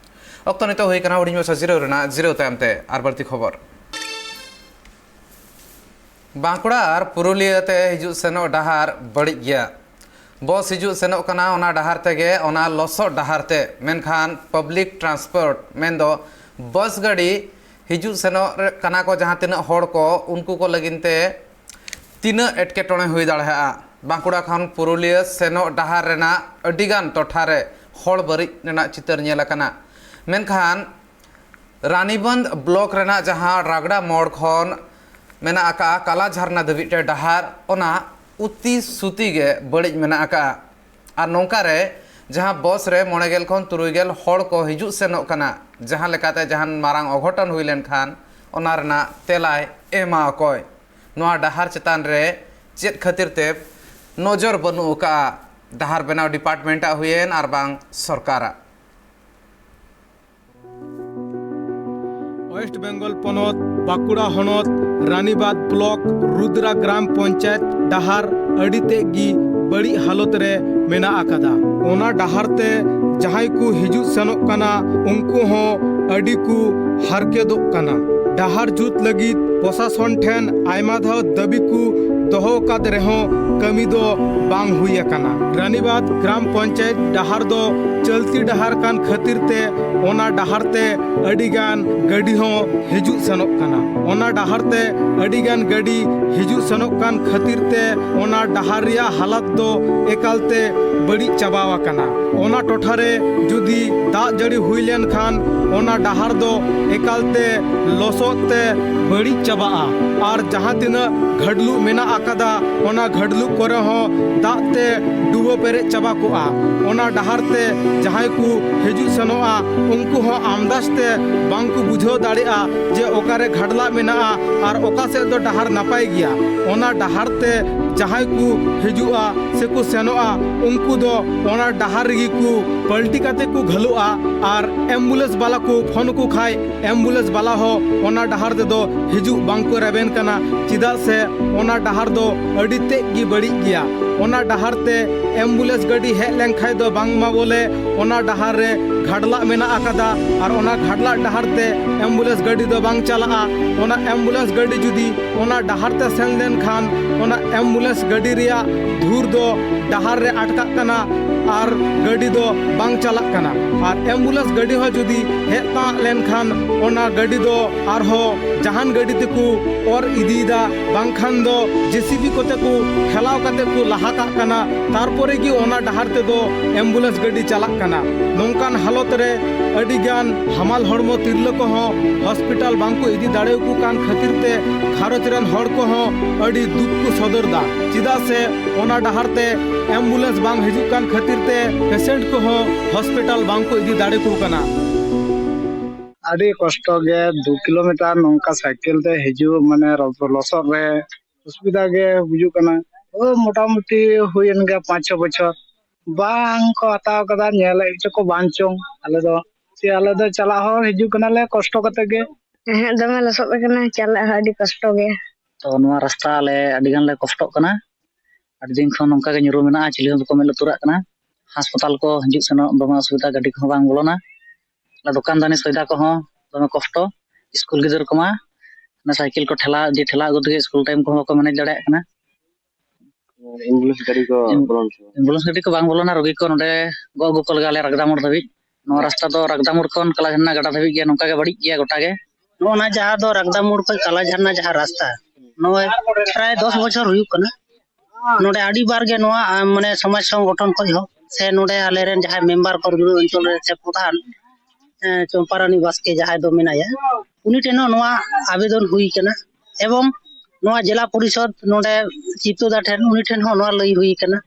ᱚᱠᱛᱚ ᱱᱤᱛᱚᱜ ᱦᱩᱭ ᱠᱟᱱᱟ ᱦᱩᱰᱤᱧ ᱢᱟᱪᱷᱟ ᱡᱤᱨᱟᱹᱣ ᱨᱮᱱᱟᱜ, ᱡᱤᱨᱟᱹᱣ ᱛᱟᱭᱚᱢ ᱛᱮ ᱟᱨ ᱵᱟᱹᱲᱛᱤ ᱠᱷᱚᱵᱚᱨ᱾ ᱵᱟᱸᱠᱩᱲᱟ ᱟᱨ ᱯᱩᱨᱩᱞᱤᱭᱟᱹ ᱛᱮ ᱦᱤᱡᱩᱜ ᱥᱮᱱᱚᱜ ᱰᱟᱦᱟᱨ ᱵᱟᱹᱲᱤᱡ ᱜᱮᱭᱟ᱾ ᱵᱚᱥ ᱦᱤᱡᱩᱜ ᱥᱮᱱᱚᱜ ᱠᱟᱱᱟ ᱚᱱᱟ ᱰᱟᱦᱟᱨ ᱛᱮᱜᱮ, ᱚᱱᱟ ᱞᱚᱥᱚᱫ ᱰᱟᱦᱟᱨ ᱛᱮ, ᱢᱮᱱᱠᱷᱟᱱ ᱯᱟᱵᱽᱞᱤᱠ ᱴᱨᱟᱱᱥᱯᱳᱨᱴ ᱢᱮᱱᱫᱚ ᱵᱚᱥ ᱜᱟᱹᱰᱤ ᱦᱤᱡᱩᱜ ᱥᱮᱱᱚᱜ ᱨᱮ-, ᱠᱟᱱᱟ ᱠᱚ ᱡᱟᱦᱟᱸ ᱛᱤᱱᱟᱹᱜ ᱦᱚᱲ ᱠᱚ, ᱩᱱᱠᱩ ᱠᱚ ᱞᱟᱹᱜᱤᱫ ᱛᱮ ᱛᱤᱱᱟᱹᱜ ᱮᱴᱠᱮᱴᱚᱬᱮ ᱦᱩᱭ ᱫᱟᱲᱮᱭᱟᱜᱼᱟ᱾ ᱵᱟᱸᱠᱩᱲᱟ ᱠᱷᱚᱱ ᱯᱩᱨᱩᱞᱤᱭᱟᱹ ᱥᱮᱱᱚᱜ ᱰᱟᱦᱟᱨ ᱨᱮᱱᱟᱜ ᱟᱹᱰᱤᱜᱟᱱ ᱴᱚᱴᱷᱟ ᱨᱮ ᱦᱚᱲ ᱵᱟᱹᱲᱤᱡ ᱨᱮᱱᱟᱜ ᱪᱤᱛᱟᱹᱨ ᱧᱮᱞ ᱟᱠᱟᱱᱟ᱾ ᱢᱮᱱᱠᱷᱟᱱ ᱨᱟᱱᱤᱵᱟᱸᱫᱷ ᱵᱞᱚᱠ ᱨᱮᱱᱟᱜ ᱡᱟᱦᱟᱸ ᱨᱟᱜᱽᱲᱟ ᱢᱳᱲ ᱠᱷᱚᱱ ᱢᱮᱱᱟᱜ ᱟᱠᱟᱫᱼᱟ ᱠᱟᱞᱟ ᱡᱷᱟᱨᱱᱟ ᱫᱷᱟᱹᱵᱤᱡ ᱛᱮ ᱰᱟᱦᱟᱨ, ᱚᱱᱟ ᱩᱛᱤ ᱥᱩᱛᱤ ᱜᱮ ᱵᱟᱹᱲᱤᱡ ᱢᱮᱱᱟᱜ ᱟᱠᱟᱫᱼᱟ᱾ ᱟᱨ ᱱᱚᱝᱠᱟ ᱨᱮ ᱡᱟᱦᱟᱸ ᱵᱚᱥ ᱨᱮ ᱢᱚᱬᱮ ᱜᱮᱞ ᱠᱷᱚᱱ ᱛᱩᱨᱩᱭ ᱜᱮᱞ ᱦᱚᱲ ᱠᱚ ᱦᱤᱡᱩᱜ ᱥᱮᱱᱚᱜ ᱠᱟᱱᱟ, ᱡᱟᱦᱟᱸ ᱞᱮᱠᱟᱛᱮ ᱡᱟᱦᱟᱱ ᱢᱟᱨᱟᱝ ᱚᱜᱷᱚᱴᱚᱱ ᱦᱩᱭ ᱞᱮᱱᱠᱷᱟᱱ ᱚᱱᱟ ᱨᱮᱱᱟᱜ ᱛᱮᱞᱟᱭ ᱮᱢᱟ ᱚᱠᱚᱭ? ᱱᱚᱣᱟ ᱰᱟᱦᱟᱨ ᱪᱮᱛᱟᱱ ᱨᱮ ᱪᱮᱫ ᱠᱷᱟᱹᱛᱤᱨ ᱛᱮ ᱱᱚᱡᱚᱨ ᱵᱟᱹᱱᱩᱜ ᱟᱠᱟᱫᱼᱟ, ᱰᱟᱦᱟᱨ ᱵᱮᱱᱟᱣ ᱰᱤᱯᱟᱨᱴᱢᱮᱱᱴᱟᱜ ᱦᱩᱭᱮᱱ ᱟᱨ ᱵᱟᱝ ᱥᱚᱨᱠᱟᱨᱟᱜ? ᱳᱭᱮᱥᱴ ᱵᱮᱝᱜᱚᱞ ᱯᱚᱱᱚᱛ, ᱵᱟᱸᱠᱩᱲᱟ ᱦᱚᱱᱚᱛ, ᱨᱟᱱᱤᱵᱟᱸᱫᱷ ᱵᱞᱚᱠ, ᱨᱩᱫᱽᱨᱟ ᱜᱨᱟᱢ ᱯᱚᱧᱪᱟᱭᱮᱛ ᱰᱟᱦᱟᱨ ᱟᱹᱰᱤ ᱛᱮᱫ ᱜᱮ ᱵᱟᱹᱲᱤᱡ ᱦᱟᱞᱚᱛ ᱨᱮ ᱢᱮᱱᱟᱜ ᱟᱠᱟᱫᱟ᱾ ᱚᱱᱟ ᱰᱟᱦᱟᱨ ᱛᱮ ᱡᱟᱦᱟᱸᱭ ᱠᱚ ᱦᱤᱡᱩᱜ ᱥᱮᱱᱚᱜ ᱠᱟᱱᱟ, ᱩᱱᱠᱩ ᱦᱚᱸ ᱟᱹᱰᱤ ᱠᱚ ᱦᱟᱨᱠᱮᱛᱚᱜ ᱠᱟᱱᱟ᱾ ᱰᱟᱦᱟᱨ ᱡᱩᱛ ᱞᱟᱹᱜᱤᱫ ᱯᱨᱚᱥᱟᱥᱚᱱ ᱴᱷᱮᱱ ᱟᱭᱢᱟ ᱫᱷᱟᱣ ᱫᱟᱹᱵᱤ ᱠᱚ ᱫᱚᱦᱚ ᱟᱠᱟᱫ ᱨᱮᱦᱚᱸ ᱠᱟᱹᱢᱤ ᱫᱚ ᱵᱟᱝ ᱦᱩᱭ ᱟᱠᱟᱱᱟ᱾ ᱨᱟᱱᱤᱵᱟᱸᱫᱷ ᱜᱨᱟᱢ ᱯᱚᱧᱪᱟᱭᱮᱛ ᱰᱟᱦᱟᱨ ᱫᱚ ᱪᱚᱞᱛᱤ ᱰᱟᱦᱟᱨ ᱠᱟᱱ ᱠᱷᱟᱹᱛᱤᱨ ᱛᱮ ᱚᱱᱟ ᱰᱟᱦᱟᱨ ᱛᱮ ᱟᱹᱰᱤ ᱜᱟᱱ ᱜᱟᱹᱰᱤ ᱦᱚᱸ ᱦᱤᱡᱩᱜ ᱥᱮᱱᱚᱜ ᱠᱟᱱᱟ᱾ ᱚᱱᱟ ᱰᱟᱦᱟᱨ ᱛᱮ ᱟᱹᱰᱤ ᱜᱟᱱ ᱜᱟᱹᱰᱤ ᱦᱤᱡᱩᱜ ᱥᱮᱱᱚᱜ ᱠᱟᱱ ᱠᱷᱟᱹᱛᱤᱨ ᱛᱮ ᱚᱱᱟ ᱰᱟᱦᱟᱨ ᱨᱮᱭᱟᱜ ᱦᱟᱞᱚᱛ ᱫᱚ ᱮᱠᱟᱞ ᱛᱮ ᱵᱟᱹᱲᱤᱡ ᱪᱟᱵᱟ ᱟᱠᱟᱱᱟ᱾ ᱚᱱᱟ ᱴᱚᱴᱷᱟ ᱨᱮ ᱡᱩᱫᱤ ᱫᱟᱜ ᱡᱟᱹᱲᱤ ᱦᱩᱭ ᱞᱮᱱ ᱠᱷᱟᱱ ᱚᱱᱟ ᱰᱟᱦᱟᱨ ᱫᱚ ᱮᱠᱟᱞ ᱛᱮ ᱞᱚᱥᱚᱫ ᱛᱮ ᱵᱟᱹᱲᱤᱡ ᱪᱟᱵᱟᱜᱼᱟ᱾ ᱟᱨ ᱡᱟᱦᱟᱸ ᱛᱤᱱᱟᱹᱜ ᱜᱷᱟᱹᱰᱞᱩᱜ ᱢᱮᱱᱟᱜ ᱟᱠᱟᱫᱟ, ᱚᱱᱟ ᱜᱷᱟᱹᱰᱞᱩᱜ ᱠᱚᱨᱮ ᱦᱚᱸ ᱫᱟᱜ ᱛᱮ ᱰᱩᱵᱟᱹ ᱯᱮᱨᱮᱡ ᱪᱟᱵᱟ ᱠᱚᱜᱼᱟ᱾ ᱚᱱᱟ ᱰᱟᱦᱟᱨ ᱛᱮ ᱡᱟᱦᱟᱸᱭ ᱠᱚ ᱦᱤᱡᱩᱜ ᱥᱮᱱᱚᱜᱼᱟ, ᱩᱱᱠᱩ ᱦᱚᱸ ᱟᱢᱫᱟᱡᱽ ᱛᱮ ᱵᱟᱝ ᱠᱚ ᱵᱩᱡᱷᱟᱹᱣ ᱫᱟᱲᱮᱭᱟᱜᱼᱟ ᱡᱮ ᱚᱠᱟᱨᱮ ᱜᱷᱟᱰᱞᱟᱜ ᱢᱮᱱᱟᱜᱼᱟ ᱟᱨ ᱚᱠᱟ ᱥᱮᱫ ᱫᱚ ᱰᱟᱦᱟᱨ ᱱᱟᱯᱟᱭ ᱜᱮᱭᱟ᱾ ᱚᱱᱟ ᱰᱟᱦᱟᱨ ᱛᱮ ᱡᱟᱦᱟᱸᱭ ᱠᱚ ᱦᱤᱡᱩᱜᱼᱟ ᱥᱮᱠᱚ ᱥᱮᱱᱚᱜᱼᱟ, ᱩᱱᱠᱩ ᱫᱚ ᱚᱱᱟ ᱰᱟᱦᱟᱨ ᱨᱮᱜᱮ ᱠᱚ ᱯᱟᱞᱴᱤ ᱠᱟᱛᱮ ᱠᱚ ᱜᱷᱟᱹᱞᱩᱜᱼᱟ᱾ ᱟᱨ ᱮᱢᱵᱩᱞᱮᱱᱥ ᱵᱟᱞᱟ ᱠᱚ ᱯᱷᱳᱱ ᱟᱠᱚ ᱠᱷᱟᱡ, ᱮᱢᱵᱩᱞᱮᱱᱥ ᱵᱟᱞᱟ ᱦᱚᱸ ᱚᱱᱟ ᱰᱟᱦᱟᱨ ᱛᱮᱫᱚ ᱦᱤᱡᱩᱜ ᱵᱟᱝ ᱠᱚ ᱨᱮᱵᱮᱱ ᱠᱟᱱᱟ, ᱪᱮᱫᱟᱜ ᱥᱮ ᱚᱱᱟ ᱰᱟᱦᱟᱨ ᱫᱚ ᱟᱹᱰᱤ ᱛᱮᱫ ᱜᱮ ᱵᱟᱹᱲᱤᱡ ᱜᱮᱭᱟ᱾ ᱚᱱᱟ ᱰᱟᱦᱟᱨ ᱛᱮ ᱮᱢᱵᱩᱞᱮᱱᱥ ᱜᱟᱹᱰᱤ ᱦᱮᱡ ᱞᱮᱱ ᱠᱷᱟᱡ ᱫᱚ ᱵᱟᱝᱢᱟ ᱵᱚᱞᱮ ᱚᱱᱟ ᱰᱟᱦᱟᱨ ᱨᱮ ᱜᱷᱟᱰᱞᱟᱜ ᱢᱮᱱᱟᱜ ᱟᱠᱟᱫᱟ, ᱟᱨ ᱚᱱᱟ ᱜᱷᱟᱰᱞᱟᱜ ᱰᱟᱦᱟᱨ ᱛᱮ ᱮᱢᱵᱩᱞᱮᱱᱥ ᱜᱟᱹᱰᱤ ᱫᱚ ᱵᱟᱝ ᱪᱟᱞᱟᱜᱼᱟ᱾ ᱚᱱᱟ ᱮᱢᱵᱩᱞᱮᱱᱥ ᱜᱟᱹᱰᱤ ᱡᱩᱫᱤ ᱚᱱᱟ ᱰᱟᱦᱟᱨ ᱛᱮ ᱥᱮᱱ ᱞᱮᱱᱠᱷᱟᱱ ᱚᱱᱟ ᱮᱢᱵᱩᱞᱮᱱᱥ ᱜᱟᱹᱰᱤ ᱨᱮᱭᱟᱜ ᱫᱷᱩᱨ ᱫᱚ ᱰᱟᱦᱟᱨ ᱨᱮ ᱟᱴᱠᱟᱜ ᱠᱟᱱᱟ ᱟᱨ ᱜᱟᱹᱰᱤ ᱫᱚ ᱵᱟᱝ ᱪᱟᱞᱟᱜ ᱠᱟᱱᱟ᱾ ᱟᱨ ᱮᱢᱵᱩᱞᱮᱱᱥ ᱜᱟᱹᱰᱤ ᱦᱚᱸ ᱡᱩᱫᱤ ᱦᱮᱡ ᱛᱟᱦᱮᱸ ᱞᱮᱱᱠᱷᱟᱱ ᱚᱱᱟ ᱜᱟᱹᱰᱤ ᱫᱚ ᱟᱨᱦᱚᱸ ᱡᱟᱦᱟᱱ ᱜᱟᱹᱰᱤ ᱛᱮᱠᱚ ᱚᱨ ᱤᱫᱤᱭᱮᱫᱟ, ᱵᱟᱝᱠᱷᱟᱱ ᱫᱚ ᱡᱮᱥᱤᱵᱤ ᱠᱚᱛᱮ ᱠᱚ ᱴᱷᱮᱞᱟᱣ ᱠᱟᱛᱮ ᱠᱚ ᱞᱟᱦᱟ ᱠᱟᱜ ᱠᱟᱱᱟ᱾ ᱛᱟᱨᱯᱚᱨᱮ ᱜᱮ ᱚᱱᱟ ᱰᱟᱦᱟᱨ ᱛᱮᱫᱚ ᱮᱢᱵᱩᱞᱮᱱᱥ ᱜᱟᱹᱰᱤ ᱪᱟᱞᱟᱜ ᱠᱟᱱᱟ᱾ ᱱᱚᱝᱠᱟᱱ ᱦᱟᱞᱚᱛ ᱨᱮ ᱟᱹᱰᱤ ᱜᱟᱱ ᱦᱟᱢᱟᱞ ᱦᱚᱲᱢᱚ ᱛᱤᱨᱞᱟᱹ ᱠᱚᱦᱚᱸ ᱦᱚᱥᱯᱤᱴᱟᱞ ᱵᱟᱝ ᱠᱚ ᱤᱫᱤ ᱫᱟᱲᱮᱭᱟᱠᱚ ᱠᱟᱱ ᱠᱷᱟᱹᱛᱤᱨ ᱛᱮ ᱜᱷᱟᱨᱚᱸᱡᱽ ᱨᱮᱱ ᱦᱚᱲ ᱠᱚᱦᱚᱸ ᱟᱹᱰᱤ ᱫᱩᱠ ᱠᱚ ᱥᱚᱫᱚᱨ ᱮᱫᱟ, ᱪᱮᱫᱟᱜ ᱥᱮ ᱚᱱᱟ ᱰᱟᱦᱟᱨ ᱛᱮ ᱮᱢᱵᱩᱞᱮᱱᱥ ᱵᱟᱝ ᱦᱤᱡᱩᱜ ᱠᱟᱱ ᱠᱷᱟᱹᱛᱤᱨ ᱛᱮ ᱯᱮᱥᱮᱱᱴ ᱠᱚᱦᱚᱸ ᱦᱚᱥᱯᱤᱴᱟᱞ ᱵᱟᱝ ᱠᱚ ᱤᱫᱤ ᱫᱟᱲᱮᱭᱟᱠᱚ ᱠᱟᱱᱟ᱾ ᱟᱹᱰᱤ ᱠᱚᱥᱴᱚ ᱜᱮ, ᱫᱩ ᱠᱤᱞᱳᱢᱤᱴᱟᱨ ᱱᱚᱝᱠᱟ ᱥᱟᱭᱠᱮᱞ ᱛᱮ ᱦᱤᱡᱩᱜ, ᱢᱟᱱᱮ ᱨᱚ-, ᱞᱚᱥᱚᱫ ᱨᱮ ᱚᱥᱩᱵᱤᱫᱷᱟ ᱜᱮ ᱵᱩᱡᱩᱜ ᱠᱟᱱᱟ᱾ ᱳᱭ ᱢᱚᱴᱟᱢᱩᱴᱤ ᱦᱩᱭᱮᱱ ᱜᱮᱭᱟ ᱯᱟᱸᱪ ᱪᱷᱚ ᱵᱚᱪᱷᱚᱨ, ᱵᱟᱝ ᱠᱚ ᱦᱟᱛᱟᱣ ᱠᱟᱫᱟ, ᱧᱮᱞᱮᱫ ᱪᱚ ᱠᱚ ᱵᱟᱝ ᱪᱚᱝ᱾ ᱟᱞᱮ ᱫᱚ ᱪᱮᱫ, ᱟᱞᱮ ᱫᱚ ᱪᱟᱞᱟᱜ ᱦᱚᱸ ᱦᱤᱡᱩᱜ ᱠᱟᱱᱟᱞᱮ ᱠᱚᱥᱴᱚ ᱠᱟᱛᱮ ᱜᱮ᱾ ᱦᱮᱸ, ᱫᱚᱢᱮ ᱞᱚᱥᱚᱫ ᱟᱠᱟᱱᱟ, ᱪᱟᱞᱟᱜ ᱦᱚᱸ ᱟᱹᱰᱤ ᱠᱚᱥᱴᱚ ᱜᱮ᱾ ᱛᱚ ᱱᱚᱣᱟ ᱨᱟᱥᱛᱟ ᱟᱞᱮ ᱟᱹᱰᱤ ᱜᱟᱱ ᱞᱮ ᱠᱚᱥᱴᱚᱜ ᱠᱟᱱᱟ᱾ ᱟᱹᱰᱤ ᱫᱤᱱ ᱠᱷᱚᱱ ᱱᱚᱝᱠᱟ ᱜᱮ ᱧᱩᱨᱩ ᱢᱮᱱᱟᱜᱼᱟ, ᱪᱤᱞᱤ ᱦᱚᱸ ᱵᱟᱠᱚ ᱢᱮᱫ ᱞᱩᱛᱩᱨᱟᱜ ᱠᱟᱱᱟ᱾ ᱦᱟᱥᱯᱟᱛᱟᱞ ᱠᱚ ᱦᱤᱡᱩᱜ ᱥᱮᱱᱚᱜ ᱫᱚᱢᱮ ᱚᱥᱩᱵᱤᱫᱷᱟ, ᱜᱟᱹᱰᱤ ᱠᱚᱦᱚᱸ ᱵᱟᱝ ᱵᱚᱞᱚᱱᱟ᱾ ᱟᱨ ᱫᱚᱠᱟᱱ ᱫᱟᱹᱱᱤ ᱥᱚᱭᱫᱟ ᱠᱚᱦᱚᱸ ᱫᱚᱢᱮ ᱠᱚᱥᱴᱚ᱾ ᱥᱠᱩᱞ ᱜᱤᱫᱽᱨᱟᱹ ᱠᱚᱢᱟ ᱚᱱᱟ ᱥᱟᱭᱠᱮᱞ ᱠᱚ ᱴᱷᱮᱞᱟᱣ ᱤᱫᱤ, ᱴᱷᱮᱞᱟᱣ ᱟᱹᱜᱩ ᱛᱮᱜᱮ ᱥᱠᱩᱞ ᱴᱟᱭᱤᱢ ᱠᱚᱦᱚᱸ ᱵᱟᱠᱚ ᱢᱮᱱᱮᱡᱽ ᱫᱟᱲᱮᱭᱟᱜ ᱠᱟᱱᱟ᱾ ᱮᱢᱵᱩᱞᱮᱱᱥ ᱜᱟᱹᱰᱤ ᱠᱚ ᱮᱢ- ᱵᱚᱞᱚᱱ ᱥᱮ ᱵᱟᱝ? ᱮᱢᱵᱩᱞᱮᱱᱥ ᱜᱟᱹᱰᱤ ᱠᱚ ᱵᱟᱝ ᱵᱚᱞᱚᱱᱟ, ᱨᱳᱜᱤ ᱠᱚ ᱱᱚᱰᱮ ᱜᱚᱜ ᱟᱹᱜᱩ ᱠᱚ ᱞᱟᱜᱟᱜ ᱟᱞᱮ ᱨᱟᱜᱽᱫᱟ ᱢᱳᱲ ᱫᱷᱟᱹᱵᱤᱡ᱾ ᱱᱚᱣᱟ ᱨᱟᱥᱛᱟ ᱫᱚ ᱨᱟᱜᱽᱫᱟ ᱢᱳᱲ ᱠᱷᱚᱱ ᱠᱟᱞᱟᱡᱷᱟᱨᱱᱟ ᱜᱟᱰᱟ ᱫᱷᱟᱹᱵᱤᱡ ᱜᱮ ᱱᱚᱝᱠᱟ ᱜᱮ ᱵᱟᱹᱲᱤᱡ ᱜᱮᱭᱟ ᱜᱚᱴᱟ ᱜᱮ᱾ ᱱᱚᱜᱼᱚ ᱱᱟ ᱡᱟᱦᱟᱸ ᱫᱚ ᱨᱟᱜᱽᱫᱟ ᱢᱳᱲ ᱠᱷᱚᱱ ᱠᱟᱞᱟᱡᱷᱟᱨᱱᱟ ᱡᱟᱦᱟᱸ ᱨᱟᱥᱛᱟ, ᱱᱚᱜᱼᱚᱭ ᱯᱨᱟᱭ ᱫᱚᱥ ᱵᱚᱪᱷᱚᱨ ᱦᱩᱭᱩᱜ ᱠᱟᱱᱟ᱾ ᱱᱚᱰᱮ ᱟᱹᱰᱤ ᱵᱟᱨ ᱜᱮ ᱱᱚᱣᱟ, ᱟᱸ, ᱢᱟᱱᱮ ᱥᱚᱢᱟᱡᱽ ᱥᱚᱝᱜᱚᱴᱷᱚᱱ ᱠᱷᱚᱱ ᱦᱚᱸ ᱥᱮ ᱱᱚᱰᱮ ᱟᱞᱮᱨᱮᱱ ᱡᱟᱦᱟᱸᱭ ᱢᱮᱢᱵᱟᱨ ᱠᱚ ᱨᱩᱨᱩ ᱚᱧᱪᱚᱞ ᱨᱮ ᱥᱮ ᱯᱨᱚᱫᱷᱟᱱ, ᱮᱸ, ᱪᱚᱢᱯᱟᱨᱟᱱᱤ ᱵᱟᱥᱠᱮ ᱡᱟᱦᱟᱸᱭ ᱫᱚ ᱢᱮᱱᱟᱭᱟ, ᱩᱱᱤ ᱴᱷᱮᱱ ᱦᱚᱸ ᱱᱚᱣᱟ ᱟᱵᱮᱫᱚᱱ ᱦᱩᱭ ᱠᱟᱱᱟ᱾ ᱮᱵᱚᱝ ᱱᱚᱣᱟ ᱡᱮᱞᱟ ᱯᱚᱨᱤᱥᱚᱫᱽ ᱱᱚᱰᱮ ᱪᱤᱛᱛᱚᱫᱟ ᱴᱷᱮᱱ, ᱩᱱᱤ ᱴᱷᱮᱱ ᱦᱚᱸ ᱱᱚᱣᱟ ᱞᱟᱹᱭ ᱦᱩᱭ ᱠᱟᱱᱟ,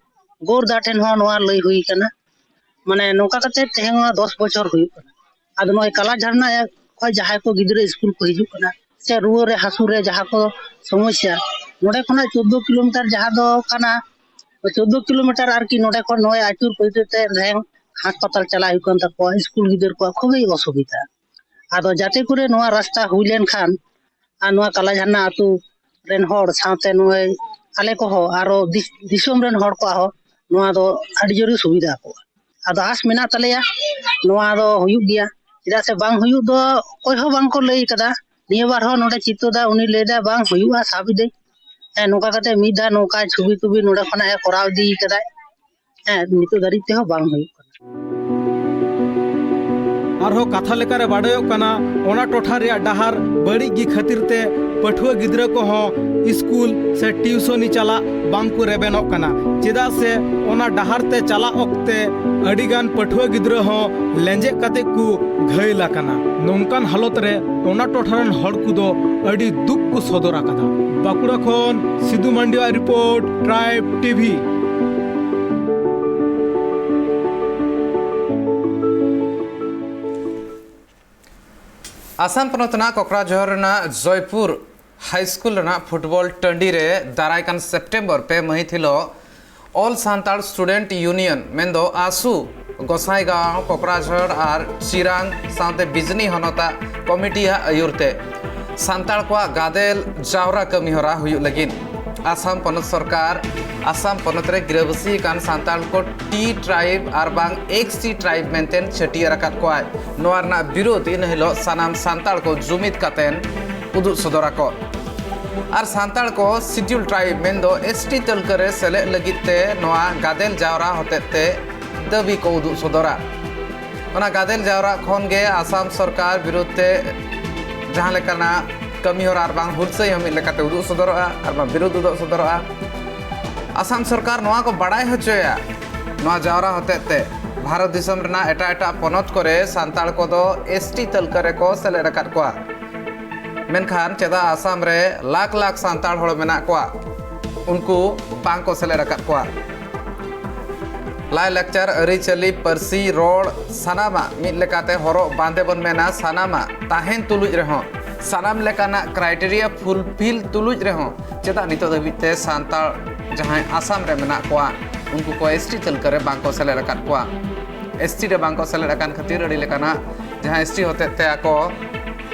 ᱜᱳᱨᱫᱟ ᱴᱷᱮᱱ ᱦᱚᱸ ᱱᱚᱣᱟ ᱞᱟᱹᱭ ᱦᱩᱭ ᱠᱟᱱᱟ᱾ ᱢᱟᱱᱮ ᱱᱚᱝᱠᱟ ᱠᱟᱛᱮ ᱛᱮᱦᱮᱧ ᱱᱚᱣᱟ ᱫᱚᱥ ᱵᱚᱪᱷᱚᱨ ᱦᱩᱭᱩᱜ ᱠᱟᱱᱟ᱾ ᱟᱫᱚ ᱱᱚᱜᱼᱚᱭ ᱠᱟᱞᱟ ᱡᱷᱟᱨᱱᱟ ᱠᱷᱚᱱ ᱡᱟᱦᱟᱸᱭ ᱠᱚ ᱜᱤᱫᱽᱨᱟᱹ ᱥᱠᱩᱞ ᱠᱚ ᱦᱤᱡᱩᱜ ᱠᱟᱱᱟ ᱥᱮ ᱨᱩᱣᱟᱹ ᱨᱮ ᱦᱟᱹᱥᱩ ᱨᱮ ᱡᱟᱦᱟᱸ ᱠᱚ ᱥᱚᱢᱚᱥᱥᱟ, ᱱᱚᱰᱮ ᱠᱷᱚᱱᱟᱜ ᱪᱳᱫᱫᱳ ᱠᱤᱞᱳᱢᱤᱴᱟᱨ ᱡᱟᱦᱟᱸ ᱫᱚ ᱠᱟᱱᱟ, ᱪᱳᱫᱫᱳ ᱠᱤᱞᱳᱢᱤᱴᱟᱨ ᱟᱨᱠᱤ ᱱᱚᱰᱮ ᱠᱷᱚᱱ ᱱᱚᱜᱼᱚᱭ ᱟᱹᱪᱩᱨ ᱯᱟᱹᱪᱩᱨ ᱛᱮ ᱨᱮᱦᱮᱸ ᱦᱟᱥᱯᱟᱛᱟᱞ ᱪᱟᱞᱟᱜ ᱦᱩᱭᱩᱜ ᱠᱟᱱ ᱛᱟᱠᱚᱣᱟ, ᱥᱠᱩᱞ ᱜᱤᱫᱟᱹᱨ ᱠᱚᱣᱟᱜ ᱠᱷᱩᱵᱤ ᱚᱥᱩᱵᱤᱫᱷᱟ᱾ ᱟᱫᱚ ᱡᱟᱛᱮ ᱠᱚᱨᱮ ᱱᱚᱣᱟ ᱨᱟᱥᱛᱟ ᱦᱩᱭ ᱞᱮᱱᱠᱷᱟᱱ ᱟᱨ ᱱᱚᱣᱟ ᱠᱟᱞᱟᱡᱷᱟᱨᱱᱟ ᱟᱹᱛᱩ ᱨᱮᱱ ᱦᱚᱲ ᱥᱟᱶᱛᱮ ᱱᱚᱜᱼᱚᱭ ᱟᱞᱮ ᱠᱚᱦᱚᱸ ᱟᱨᱚ ᱫᱤᱥ-, ᱫᱤᱥᱚᱢ ᱨᱮᱱ ᱦᱚᱲ ᱠᱚᱣᱟᱜ ᱦᱚᱸ ᱱᱚᱣᱟ ᱫᱚ ᱟᱹᱰᱤ ᱡᱳᱨᱮ ᱥᱩᱵᱤᱫᱷᱟ ᱠᱚᱜᱼᱟ᱾ ᱟᱫᱚ ᱟᱸᱥ ᱢᱮᱱᱟᱜ ᱛᱟᱞᱮᱭᱟ ᱱᱚᱣᱟ ᱫᱚ ᱦᱩᱭᱩᱜ ᱜᱮᱭᱟ, ᱪᱮᱫᱟᱜ ᱥᱮ ᱵᱟᱝ ᱦᱩᱭᱩᱜ ᱫᱚ ᱚᱠᱚᱭ ᱦᱚᱸ ᱵᱟᱝ ᱠᱚ ᱞᱟᱹᱭ ᱠᱟᱫᱟ᱾ ᱱᱤᱭᱟᱹ ᱵᱟᱨ ᱦᱚᱸ ᱱᱚᱰᱮ ᱪᱤᱛᱛᱚ ᱫᱟ ᱩᱱᱤ ᱞᱟᱹᱭ ᱫᱟ ᱵᱟᱝ ᱦᱩᱭᱩᱜᱼᱟ, ᱥᱟᱵ ᱤᱫᱟᱹᱧ᱾ ᱦᱮᱸ, ᱱᱚᱝᱠᱟ ᱠᱟᱛᱮ ᱢᱤᱫ ᱫᱷᱟᱣ ᱱᱚᱝᱠᱟ ᱪᱷᱚᱵᱤ ᱴᱩᱵᱤ ᱱᱚᱰᱮ ᱠᱷᱚᱱᱟᱜ ᱮ ᱠᱚᱨᱟᱣ ᱤᱫᱤ ᱠᱟᱫᱟᱭ᱾ ᱦᱮᱸ, ᱱᱤᱛᱚᱜ ᱫᱷᱟᱹᱨᱤᱡ ᱛᱮᱦᱚᱸ ᱵᱟᱝ ᱦᱩᱭᱩᱜ ᱠᱟᱱᱟ᱾ ᱟᱨᱦᱚᱸ ᱠᱟᱛᱷᱟ ᱞᱮᱠᱟᱨᱮ ᱵᱟᱰᱟᱭᱚᱜ ᱠᱟᱱᱟ, ᱚᱱᱟ ᱴᱚᱴᱷᱟ ᱨᱮᱭᱟᱜ ᱰᱟᱦᱟᱨ ᱵᱟᱹᱲᱤᱡ ᱜᱮ ᱠᱷᱟᱹᱛᱤᱨ ᱛᱮ ᱯᱟᱹᱴᱷᱩᱣᱟᱹ ᱜᱤᱫᱽᱨᱟᱹ ᱠᱚᱦᱚᱸ ᱥᱠᱩᱞ ᱥᱮ ᱴᱤᱭᱩᱥᱚᱱᱤ ᱪᱟᱞᱟᱜ ᱵᱟᱝ ᱠᱚ ᱨᱮᱵᱮᱱᱚᱜ ᱠᱟᱱᱟ᱾ ᱪᱮᱫᱟᱜ ᱥᱮ ᱚᱱᱟ ᱰᱟᱦᱟᱨ ᱛᱮ ᱪᱟᱞᱟᱜ ᱚᱠᱛᱮ ᱟᱹᱰᱤ ᱜᱟᱱ ᱯᱟᱹᱴᱷᱩᱣᱟᱹ ᱜᱤᱫᱽᱨᱟᱹ ᱦᱚᱸ ᱞᱮᱸᱡᱮᱫ ᱠᱟᱛᱮ ᱠᱚ ᱜᱷᱟᱹᱭᱞ ᱟᱠᱟᱱᱟ᱾ ᱱᱚᱝᱠᱟᱱ ᱦᱟᱞᱚᱛ ᱨᱮ ᱚᱱᱟ ᱴᱚᱴᱷᱟ ᱨᱮᱱ ᱦᱚᱲ ᱠᱚᱫᱚ ᱟᱹᱰᱤ ᱫᱩᱠ ᱠᱚ ᱥᱚᱫᱚᱨ ᱟᱠᱟᱫᱟ᱾ ᱵᱟᱸᱠᱩᱲᱟ ᱠᱷᱚᱱ ᱥᱤᱫᱩ ᱢᱟᱱᱰᱤᱭᱟᱜ ᱨᱤᱯᱳᱨᱴ, ᱴᱨᱟᱭᱤᱵᱽ ᱴᱤᱵᱷᱤ᱾ ᱟᱥᱟᱢ ᱯᱚᱱᱚᱛ ᱨᱮᱱᱟᱜ ᱠᱚᱠᱲᱟᱡᱷᱚᱨ ᱨᱮᱱᱟᱜ ᱡᱚᱭᱯᱩᱨ ᱦᱟᱭ ᱥᱠᱩᱞ ᱨᱮᱱᱟᱜ ᱯᱷᱩᱴᱵᱚᱞ ᱴᱟᱺᱰᱤ ᱨᱮ ᱫᱟᱨᱟᱭ ᱠᱟᱱ ᱥᱮᱯᱴᱮᱢᱵᱚᱨ ᱯᱮ ᱢᱟᱹᱦᱤᱛ ᱦᱤᱞᱳᱜ ᱚᱞ ᱥᱟᱱᱛᱟᱲ ᱥᱴᱩᱰᱮᱱᱴ ᱤᱭᱩᱱᱤᱭᱚᱱ ᱢᱮᱱᱫᱚ ᱟᱥᱩ, ᱜᱚᱸᱥᱟᱭᱜᱟᱸᱣ, ᱠᱚᱠᱲᱟᱡᱷᱚᱲ ᱟᱨ ᱪᱤᱨᱟᱝ ᱥᱟᱶᱛᱮ ᱵᱤᱡᱽᱱᱤ ᱦᱚᱱᱚᱛᱟᱜ ᱠᱚᱢᱤᱴᱤᱭᱟᱜ ᱟᱹᱭᱩᱨ ᱛᱮ ᱥᱟᱱᱛᱟᱲ ᱠᱚᱣᱟᱜ ᱜᱟᱫᱮᱞ ᱡᱟᱣᱨᱟ ᱠᱟᱹᱢᱤᱦᱚᱨᱟ ᱦᱩᱭᱩᱜ ᱞᱟᱹᱜᱤᱫ ᱟᱥᱟᱢ ᱯᱚᱱᱚᱛ ᱥᱚᱨᱠᱟᱨ ᱟᱥᱟᱢ ᱯᱚᱱᱚᱛ ᱨᱮ ᱜᱤᱨᱟᱹᱵᱟᱹᱥᱤ ᱟᱠᱟᱱ ᱥᱟᱱᱛᱟᱲ ᱠᱚ ᱴᱤ ᱴᱨᱟᱭᱤᱵᱽ ᱟᱨ ᱵᱟᱝ ᱮᱠᱥ ᱴᱤ ᱴᱨᱟᱭᱤᱵᱽ ᱢᱮᱱᱛᱮ ᱪᱷᱟᱹᱴᱭᱟᱹᱨ ᱟᱠᱟᱫ ᱠᱚᱣᱟᱭ᱾ ᱱᱚᱣᱟ ᱨᱮᱱᱟᱜ ᱵᱤᱨᱳᱫᱷ ᱤᱱᱟᱹ ᱦᱤᱞᱳᱜ ᱥᱟᱱᱟᱢ ᱥᱟᱱᱛᱟᱲ ᱠᱚ ᱡᱩᱢᱤᱫ ᱠᱟᱛᱮᱱ ᱩᱫᱩᱜ ᱥᱚᱫᱚᱨ ᱟᱠᱚ᱾ ᱟᱨ ᱥᱟᱱᱛᱟᱲ ᱠᱚ ᱥᱤᱰᱤᱭᱩᱞ ᱴᱨᱟᱭᱤᱵᱽ ᱢᱮᱱᱫᱚ ᱮᱥ ᱴᱤ ᱛᱟᱹᱞᱠᱟᱹ ᱨᱮ ᱥᱮᱞᱮᱫ ᱞᱟᱹᱜᱤᱫ ᱛᱮ ᱱᱚᱣᱟ ᱜᱟᱫᱮᱞ ᱡᱟᱣᱨᱟ ᱦᱚᱛᱮᱡ ᱛᱮ ᱫᱟᱹᱵᱤ ᱠᱚ ᱩᱫᱩᱜ ᱥᱚᱫᱚᱨᱟ᱾ ᱚᱱᱟ ᱜᱟᱫᱮᱞ ᱡᱟᱣᱨᱟ ᱠᱷᱚᱱ ᱜᱮ ᱟᱥᱟᱢ ᱥᱚᱨᱠᱟᱨ ᱵᱤᱨᱩᱫᱷ ᱛᱮ ᱡᱟᱦᱟᱸ ᱞᱮᱠᱟᱱᱟᱜ ᱠᱟᱹᱢᱤ ᱦᱚᱨᱟ ᱟᱨ ᱵᱟᱝ ᱦᱩᱞᱥᱟᱹᱭ ᱦᱚᱸ ᱢᱤᱫ ᱞᱮᱠᱟᱛᱮ ᱩᱫᱩᱜ ᱥᱚᱫᱚᱨᱚᱜᱼᱟ ᱟᱨ ᱵᱟᱝ ᱵᱤᱨᱩᱫᱷ ᱩᱫᱩᱜ ᱥᱚᱫᱚᱨᱚᱜᱼᱟ᱾ ᱟᱥᱟᱢ ᱥᱚᱨᱠᱟᱨ ᱱᱚᱣᱟ ᱠᱚ ᱵᱟᱲᱟᱭ ᱦᱚᱪᱚᱭᱟ ᱱᱚᱣᱟ ᱡᱟᱣᱨᱟ ᱦᱚᱛᱮᱡ ᱛᱮ ᱵᱷᱟᱨᱚᱛ ᱫᱤᱥᱚᱢ ᱨᱮᱱᱟᱜ ᱮᱴᱟᱜ ᱮᱴᱟᱜ ᱯᱚᱱᱚᱛ ᱠᱚᱨᱮ ᱥᱟᱱᱛᱟᱲ ᱠᱚᱫᱚ ᱮᱥ ᱴᱤ ᱛᱟᱹᱞᱠᱟᱹ ᱨᱮᱠᱚ ᱥᱮᱞᱮᱫ ᱟᱠᱟᱫ ᱠᱚᱣᱟ᱾ ᱢᱮᱱᱠᱷᱟᱱ ᱪᱮᱫᱟᱜ ᱟᱥᱟᱢ ᱨᱮ ᱞᱟᱠᱷ ᱞᱟᱠᱷ ᱥᱟᱱᱛᱟᱲ ᱦᱚᱲ ᱢᱮᱱᱟᱜ ᱠᱚᱣᱟ, ᱩᱱᱠᱩ ᱵᱟᱝ ᱠᱚ ᱥᱮᱞᱮᱫ ᱟᱠᱟᱫ ᱠᱚᱣᱟ? ᱞᱟᱭᱼᱞᱟᱠᱪᱟᱨ, ᱟᱹᱨᱤᱪᱟᱹᱞᱤ, ᱯᱟᱹᱨᱥᱤ, ᱨᱚᱲ, ᱥᱟᱱᱟᱢᱟᱜ ᱢᱤᱫ ᱞᱮᱠᱟᱛᱮ ᱦᱚᱨᱚᱜ ᱵᱟᱸᱫᱮ ᱵᱚᱱ ᱢᱮᱱᱟ, ᱥᱟᱱᱟᱢᱟᱜ ᱛᱟᱦᱮᱱ ᱛᱩᱞᱩᱡ ᱨᱮᱦᱚᱸ, ᱥᱟᱱᱟᱢ ᱞᱮᱠᱟᱱᱟᱜ ᱠᱨᱟᱭᱴᱮᱨᱤᱭᱟ ᱯᱷᱩᱞᱯᱷᱤᱞ ᱛᱩᱞᱩᱡ ᱨᱮᱦᱚᱸ, ᱪᱮᱫᱟᱜ ᱱᱤᱛᱚᱜ ᱫᱷᱟᱹᱵᱤᱡ ᱛᱮ ᱥᱟᱱᱛᱟᱲ ᱡᱟᱦᱟᱸᱭ ᱟᱥᱟᱢ ᱨᱮ ᱢᱮᱱᱟᱜ ᱠᱚᱣᱟ, ᱩᱱᱠᱩ ᱠᱚ ᱮᱥ ᱴᱤ ᱛᱟᱹᱞᱠᱟᱹ ᱨᱮ ᱵᱟᱝ ᱠᱚ ᱥᱮᱞᱮᱫ ᱟᱠᱟᱫ ᱠᱚᱣᱟ? ᱮᱥ ᱴᱤ ᱨᱮ ᱵᱟᱝ ᱠᱚ ᱥᱮᱞᱮᱫ ᱟᱠᱟᱱ ᱠᱷᱟᱹᱛᱤᱨ ᱟᱹᱰᱤ ᱞᱮᱠᱟᱱᱟᱜ ᱡᱟᱦᱟᱸ ᱮᱥ ᱴᱤ ᱦᱚᱛᱮᱡ ᱛᱮ ᱟᱠᱚ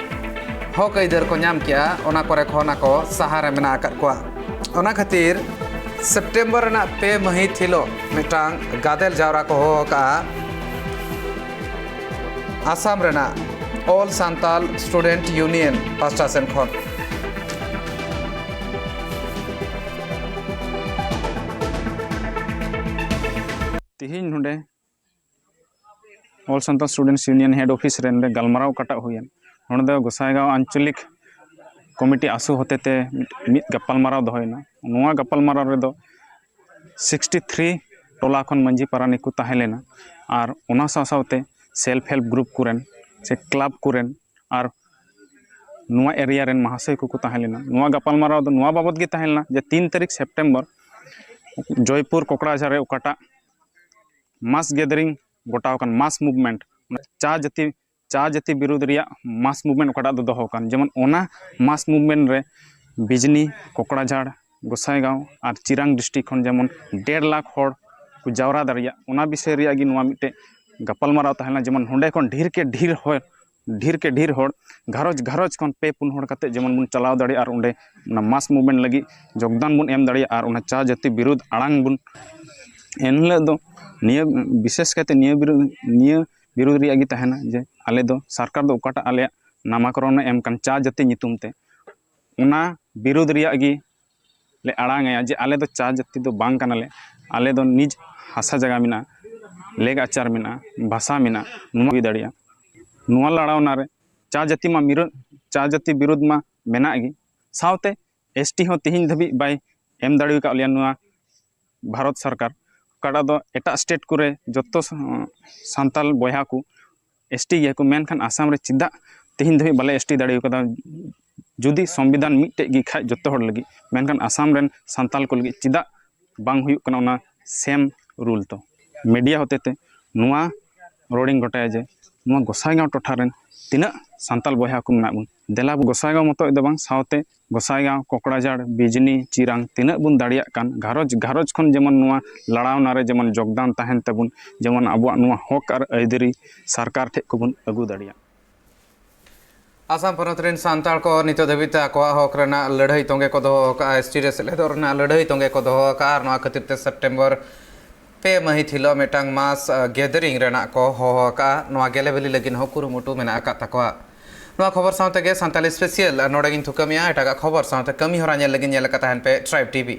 ᱦᱚᱠ ᱟᱹᱭᱫᱟᱹᱨ ᱠᱚ ᱧᱟᱢ ᱠᱮᱜᱼᱟ, ᱚᱱᱟ ᱠᱚᱨᱮ ᱠᱷᱚᱱ ᱟᱠᱚ ᱥᱟᱦᱟ ᱨᱮ ᱢᱮᱱᱟᱜ ᱟᱠᱟᱫ ᱠᱚᱣᱟ᱾ ᱚᱱᱟ ᱠᱷᱟᱹᱛᱤᱨ ᱥᱮᱯᱴᱮᱢᱵᱚᱨ ᱨᱮᱱᱟᱜ ᱯᱮ ᱢᱟᱹᱦᱤᱛ ᱦᱤᱞᱳᱜ ᱢᱤᱫᱴᱟᱝ ᱜᱟᱫᱮᱞ ᱡᱟᱣᱨᱟ ᱠᱚ ᱦᱚᱦᱚ ᱟᱠᱟᱫᱼᱟ ᱟᱥᱟᱢ ᱨᱮᱱᱟᱜ All Santal Student Union ᱯᱟᱥᱴᱟ ᱥᱮᱱ ᱠᱷᱚᱱ᱾ ᱛᱮᱦᱮᱧ ᱱᱚᱰᱮ All Santal Students Union head office ᱨᱮ ᱱᱚᱰᱮ ᱜᱟᱞᱢᱟᱨᱟᱣ ᱚᱠᱟᱴᱟᱜ ᱦᱩᱭᱮᱱ, ᱱᱚᱰᱮ ᱫᱚ ᱜᱚᱸᱥᱟᱭᱜᱟᱸᱣ ᱟᱧᱪᱚᱞᱤᱠ ᱠᱚᱢᱤᱴᱤ ᱟᱥᱩ ᱦᱚᱛᱮᱛᱮ ᱢᱤᱫ ᱜᱟᱯᱟᱞᱢᱟᱨᱟᱣ ᱫᱚᱦᱚᱭᱮᱱᱟ᱾ ᱱᱚᱣᱟ ᱜᱟᱯᱟᱞᱢᱟᱨᱟᱣ ᱨᱮᱫᱚ ᱥᱤᱠᱥᱴᱤ ᱛᱷᱨᱤ ᱴᱚᱞᱟ ᱠᱷᱚᱱ ᱢᱟᱹᱡᱷᱤ ᱯᱟᱨᱟᱱᱤᱠ ᱠᱚ ᱛᱟᱦᱮᱸ ᱞᱮᱱᱟ, ᱟᱨ ᱚᱱᱟ ᱥᱟᱶ ᱥᱟᱶᱛᱮ ᱥᱮᱞᱯ ᱦᱮᱞᱯ ᱜᱨᱩᱯ ᱠᱚᱨᱮᱱ ᱥᱮ ᱠᱞᱟᱵᱽ ᱠᱚᱨᱮᱱ ᱟᱨ ᱱᱚᱣᱟ ᱮᱨᱤᱭᱟ ᱨᱮᱱ ᱢᱟᱦᱟᱥᱚᱭ ᱠᱚᱠᱚ ᱛᱟᱦᱮᱸ ᱞᱮᱱᱟ᱾ ᱱᱚᱣᱟ ᱜᱟᱯᱟᱞᱢᱟᱨᱟᱣ ᱫᱚ ᱱᱚᱣᱟ ᱵᱟᱵᱚᱛ ᱜᱮ ᱛᱟᱦᱮᱸ ᱞᱮᱱᱟ ᱡᱮ ᱛᱤᱱ ᱛᱟᱹᱨᱤᱠᱷ ᱥᱮᱯᱴᱮᱢᱵᱚᱨ ᱡᱚᱭᱯᱩᱨ ᱠᱚᱠᱲᱟᱡᱷᱟᱨ ᱨᱮ ᱚᱠᱟᱴᱟᱜ ᱢᱟᱥ ᱜᱮᱫᱟᱨᱤᱝ ᱜᱚᱴᱟᱣ ᱟᱠᱟᱱ, ᱢᱟᱥ ᱢᱩᱵᱷᱢᱮᱱᱴ, ᱪᱟ ᱡᱟᱹᱛᱤ ᱪᱟ ᱡᱟᱹᱛᱤ ᱵᱤᱨᱩᱫᱷ ᱨᱮᱭᱟᱜ ᱢᱟᱥ ᱢᱩᱵᱷᱢᱮᱱᱴ ᱚᱠᱟᱴᱟᱜ ᱫᱚ ᱫᱚᱦᱚ ᱟᱠᱟᱱ, ᱡᱮᱢᱚᱱ ᱚᱱᱟ ᱢᱟᱥ ᱢᱩᱵᱷᱢᱮᱱᱴ ᱨᱮ ᱵᱤᱡᱽᱱᱤ, ᱠᱚᱠᱲᱟᱡᱷᱟᱲ, ᱜᱚᱸᱥᱟᱭᱜᱟᱸᱣ ᱟᱨ ᱪᱤᱨᱟᱝ ᱰᱤᱥᱴᱨᱤᱠᱴ ᱠᱷᱚᱱ ᱡᱮᱢᱚᱱ ᱰᱮᱲ ᱞᱟᱠᱷ ᱦᱚᱲ ᱠᱚ ᱡᱟᱣᱨᱟ ᱫᱟᱲᱮᱭᱟᱜ, ᱚᱱᱟ ᱵᱤᱥᱚᱭ ᱨᱮᱭᱟᱜ ᱜᱮ ᱱᱚᱣᱟ ᱢᱤᱫᱴᱮᱡ ᱜᱟᱯᱟᱞᱢᱟᱨᱟᱣ ᱛᱟᱦᱮᱸ ᱞᱮᱱᱟ᱾ ᱡᱮᱢᱚᱱ ᱱᱚᱸᱰᱮ ᱠᱷᱚᱱ ᱰᱷᱮᱨ ᱠᱮ ᱰᱷᱮᱨ ᱦᱚᱲ, ᱰᱷᱮᱨ ᱠᱮ ᱰᱷᱮᱨ ᱦᱚᱲ, ᱜᱷᱟᱨᱚᱸᱡᱽ ᱜᱷᱟᱨᱚᱸᱡᱽ ᱠᱷᱚᱱ ᱯᱮ ᱯᱩᱱ ᱦᱚᱲ ᱠᱟᱛᱮ ᱡᱮᱢᱚᱱ ᱵᱚᱱ ᱪᱟᱞᱟᱣ ᱫᱟᱲᱮᱭᱟᱜ ᱟᱨ ᱚᱸᱰᱮ ᱚᱱᱟ ᱢᱟᱥ ᱢᱩᱵᱷᱢᱮᱱᱴ ᱞᱟᱹᱜᱤᱫ ᱡᱳᱜᱽᱫᱟᱱ ᱵᱚᱱ ᱮᱢ ᱫᱟᱲᱮᱭᱟᱜ ᱟᱨ ᱚᱱᱟ ᱪᱟ ᱡᱟᱹᱛᱤ ᱵᱤᱨᱩᱫᱷ ᱟᱲᱟᱝ ᱵᱚᱱ ᱮᱱᱦᱤᱞᱳᱜ ᱫᱚ ᱱᱤᱭᱟᱹ ᱵᱤᱥᱮᱥ ᱠᱟᱭᱛᱮ ᱱᱤᱭᱟᱹ ᱵᱤᱨᱩᱫᱷ, ᱱᱤᱭᱟᱹ ᱵᱤᱨᱩᱫᱷ ᱨᱮᱭᱟᱜ ᱜᱮ ᱛᱟᱦᱮᱱᱟ ᱡᱮ ᱟᱞᱮ ᱫᱚ ᱥᱚᱨᱠᱟᱨ ᱫᱚ ᱚᱠᱟᱴᱟᱜ ᱟᱞᱮᱭᱟᱜ ᱱᱟᱢᱟᱠᱚᱨᱚᱱ ᱮ ᱮᱢ ᱠᱟᱱ ᱪᱟ ᱡᱟᱹᱛᱤ ᱧᱩᱛᱩᱢ ᱛᱮ, ᱚᱱᱟ ᱵᱤᱨᱩᱫᱽ ᱨᱮᱭᱟᱜ ᱜᱮ ᱞᱮ ᱟᱲᱟᱝ ᱟᱭᱟ ᱡᱮ ᱟᱞᱮ ᱫᱚ ᱪᱟ ᱡᱟᱹᱛᱤ ᱫᱚ ᱵᱟᱝ ᱠᱟᱱᱟᱞᱮ, ᱟᱞᱮ ᱫᱚ ᱱᱤᱡ ᱦᱟᱥᱟ ᱡᱟᱭᱜᱟ ᱢᱮᱱᱟᱜᱼᱟ, ᱞᱮᱜᱽ ᱟᱪᱟᱨ ᱢᱮᱱᱟᱜᱼᱟ, ᱵᱷᱟᱥᱟ ᱢᱮᱱᱟᱜᱼᱟ, ᱱᱚᱣᱟ ᱦᱩᱭ ᱫᱟᱲᱮᱭᱟᱜᱼᱟ᱾ ᱱᱚᱣᱟ ᱞᱟᱲᱟᱣᱱᱟ ᱨᱮ ᱪᱟ ᱡᱟᱹᱛᱤ ᱢᱟ ᱢᱤᱨᱩ ᱪᱟ ᱡᱟᱹᱛᱤ ᱵᱤᱨᱩᱫᱽ ᱢᱟ ᱢᱮᱱᱟᱜ ᱜᱮ, ᱥᱟᱶᱛᱮ ᱮᱥ ᱴᱤ ᱦᱚᱸ ᱛᱮᱦᱮᱧ ᱫᱷᱟᱹᱵᱤᱡ ᱵᱟᱭ ᱮᱢ ᱫᱟᱲᱮ ᱟᱠᱟᱫ ᱞᱮᱭᱟ ᱱᱚᱣᱟ ᱵᱷᱟᱨᱚᱛ ᱥᱚᱨᱠᱟᱨ, ᱚᱠᱟᱴᱟᱜ ᱫᱚ ᱮᱴᱟᱜ ᱥᱴᱮᱴ ᱠᱚᱨᱮ ᱡᱚᱛᱚ ᱥᱟᱱᱛᱟᱞ ᱵᱚᱭᱦᱟ ᱠᱚ ᱮᱥ ᱴᱤ ᱜᱮᱭᱟ ᱠᱚ, ᱢᱮᱱᱠᱷᱟᱱ ᱟᱥᱟᱢ ᱨᱮ ᱪᱮᱫᱟᱜ ᱛᱮᱦᱮᱧ ᱫᱷᱟᱹᱵᱤᱡ ᱵᱟᱞᱮ ᱮᱥ ᱴᱤ ᱫᱟᱲᱮ ᱟᱠᱟᱫᱟ? ᱡᱩᱫᱤ ᱥᱚᱝᱵᱤᱫᱷᱟᱱ ᱢᱤᱫᱴᱮᱡ ᱜᱮ ᱠᱷᱟᱡ ᱡᱚᱛᱚ ᱦᱚᱲ ᱞᱟᱹᱜᱤᱫ, ᱢᱮᱱᱠᱷᱟᱱ ᱟᱥᱟᱢ ᱨᱮᱱ ᱥᱟᱱᱛᱟᱞ ᱠᱚ ᱞᱟᱹᱜᱤᱫ ᱪᱮᱫᱟᱜ ᱵᱟᱝ ᱦᱩᱭᱩᱜ ᱠᱟᱱᱟ ᱚᱱᱟ ᱥᱮᱢ ᱨᱩᱞ? ᱛᱚ ᱢᱤᱰᱤᱭᱟ ᱦᱚᱛᱮᱛᱮ ᱱᱚᱣᱟ ᱨᱚᱲᱤᱧ ᱜᱚᱴᱟᱭᱟ ᱡᱮ ᱱᱚᱣᱟ ᱜᱚᱸᱥᱟᱭᱜᱟᱸᱣ ᱴᱚᱴᱷᱟ ᱨᱮᱱ ᱛᱤᱱᱟᱹᱜ ᱥᱟᱱᱛᱟᱞ ᱵᱚᱭᱦᱟ ᱠᱚ ᱢᱮᱱᱟᱜ ᱵᱚᱱ, ᱫᱮᱞᱟ ᱵᱚ ᱜᱚᱸᱥᱟᱭᱜᱟᱸᱣ ᱢᱚᱛᱚᱡ ᱫᱚ ᱵᱟᱝ, ᱥᱟᱶᱛᱮ ᱜᱚᱸᱥᱟᱭᱜᱟᱸᱣ, ᱠᱚᱠᱲᱟᱡᱷᱟᱲ, ᱵᱤᱡᱽᱱᱤ, ᱪᱤᱨᱟᱝ, ᱛᱤᱱᱟᱹᱜ ᱵᱚᱱ ᱫᱟᱲᱮᱭᱟᱜ ᱠᱟᱱ ᱜᱷᱟᱨᱚᱸᱡᱽ ᱜᱷᱟᱨᱚᱸᱡᱽ ᱠᱷᱚᱱ ᱡᱮᱢᱚᱱ ᱱᱚᱣᱟ ᱞᱟᱲᱟᱣᱱᱟ ᱨᱮ ᱡᱮᱢᱚᱱ ᱡᱳᱜᱽᱫᱟᱱ ᱛᱟᱦᱮᱱ ᱛᱟᱵᱚᱱ, ᱡᱮᱢᱚᱱ ᱟᱵᱚᱣᱟᱜ ᱱᱚᱣᱟ ᱦᱚᱠ ᱟᱨ ᱟᱹᱭᱫᱟᱹᱨᱤ ᱥᱚᱨᱠᱟᱨ ᱴᱷᱮᱡ ᱠᱷᱚᱱ ᱵᱚᱱ ᱟᱹᱜᱩ ᱫᱟᱲᱮᱭᱟᱜ᱾ ᱟᱥᱟᱢ ᱯᱚᱱᱚᱛ ᱨᱮᱱ ᱥᱟᱱᱛᱟᱲ ᱠᱚ ᱱᱤᱛᱚᱜ ᱫᱷᱟᱹᱵᱤᱡ ᱛᱮ ᱟᱠᱚᱣᱟᱜ ᱦᱚᱠ ᱨᱮᱱᱟᱜ ᱞᱟᱹᱲᱦᱟᱹᱭ ᱛᱚᱸᱜᱮ ᱠᱚ ᱫᱚᱦᱚ ᱟᱠᱟᱫᱼᱟ, ᱮᱥ ᱴᱤ ᱨᱮ ᱥᱮᱞᱮᱫᱚᱜ ᱨᱮᱱᱟᱜ ᱞᱟᱹᱲᱦᱟᱹᱭ ᱛᱚᱸᱜᱮ ᱠᱚ ᱫᱚᱦᱚ ᱟᱠᱟᱫᱼᱟ᱾ ᱟᱨ ᱱᱚᱣᱟ ᱠᱷᱟᱹᱛᱤᱨ ᱛᱮ ᱥᱮᱯᱴᱮᱢᱵᱚᱨ ᱯᱮ ᱢᱟᱹᱦᱤᱛ ᱦᱤᱞᱳᱜ ᱢᱤᱫᱴᱟᱝ ᱢᱟᱥ ᱜᱮᱫᱟᱨᱤᱝ ᱨᱮᱱᱟᱜ ᱠᱚ ᱦᱚᱦᱚ ᱟᱠᱟᱫᱼᱟ᱾ ᱱᱚᱣᱟ ᱜᱮᱞᱮ ᱵᱤᱞᱤ ᱞᱟᱹᱜᱤᱫ ᱦᱚᱸ ᱠᱩᱨᱩᱢᱩᱴᱩ ᱢᱮᱱᱟᱜ ᱟᱠᱟᱫ ᱛᱟᱠᱚᱣᱟ᱾ ᱱᱚᱣᱟ ᱠᱷᱚᱵᱚᱨ ᱥᱟᱶᱛᱮ ᱜᱮ ᱥᱟᱱᱛᱟᱞᱤ ᱥᱯᱮᱥᱤᱭᱟᱞ ᱱᱚᱰᱮ ᱜᱤᱧ ᱛᱷᱩᱠᱟᱹᱢᱮᱜᱼᱟ᱾ ᱮᱴᱟᱜᱟᱜ ᱠᱷᱚᱵᱚᱨ ᱥᱟᱶᱛᱮ ᱠᱟᱹᱢᱤ ᱦᱚᱨᱟ ᱧᱮᱞ ᱞᱟᱹᱜᱤᱫ ᱧᱮᱞ ᱟᱠᱟᱫ ᱛᱟᱦᱮᱱ ᱯᱮ ᱴᱨᱟᱭᱤᱵᱽ ᱴᱤ ᱵᱷᱤ᱾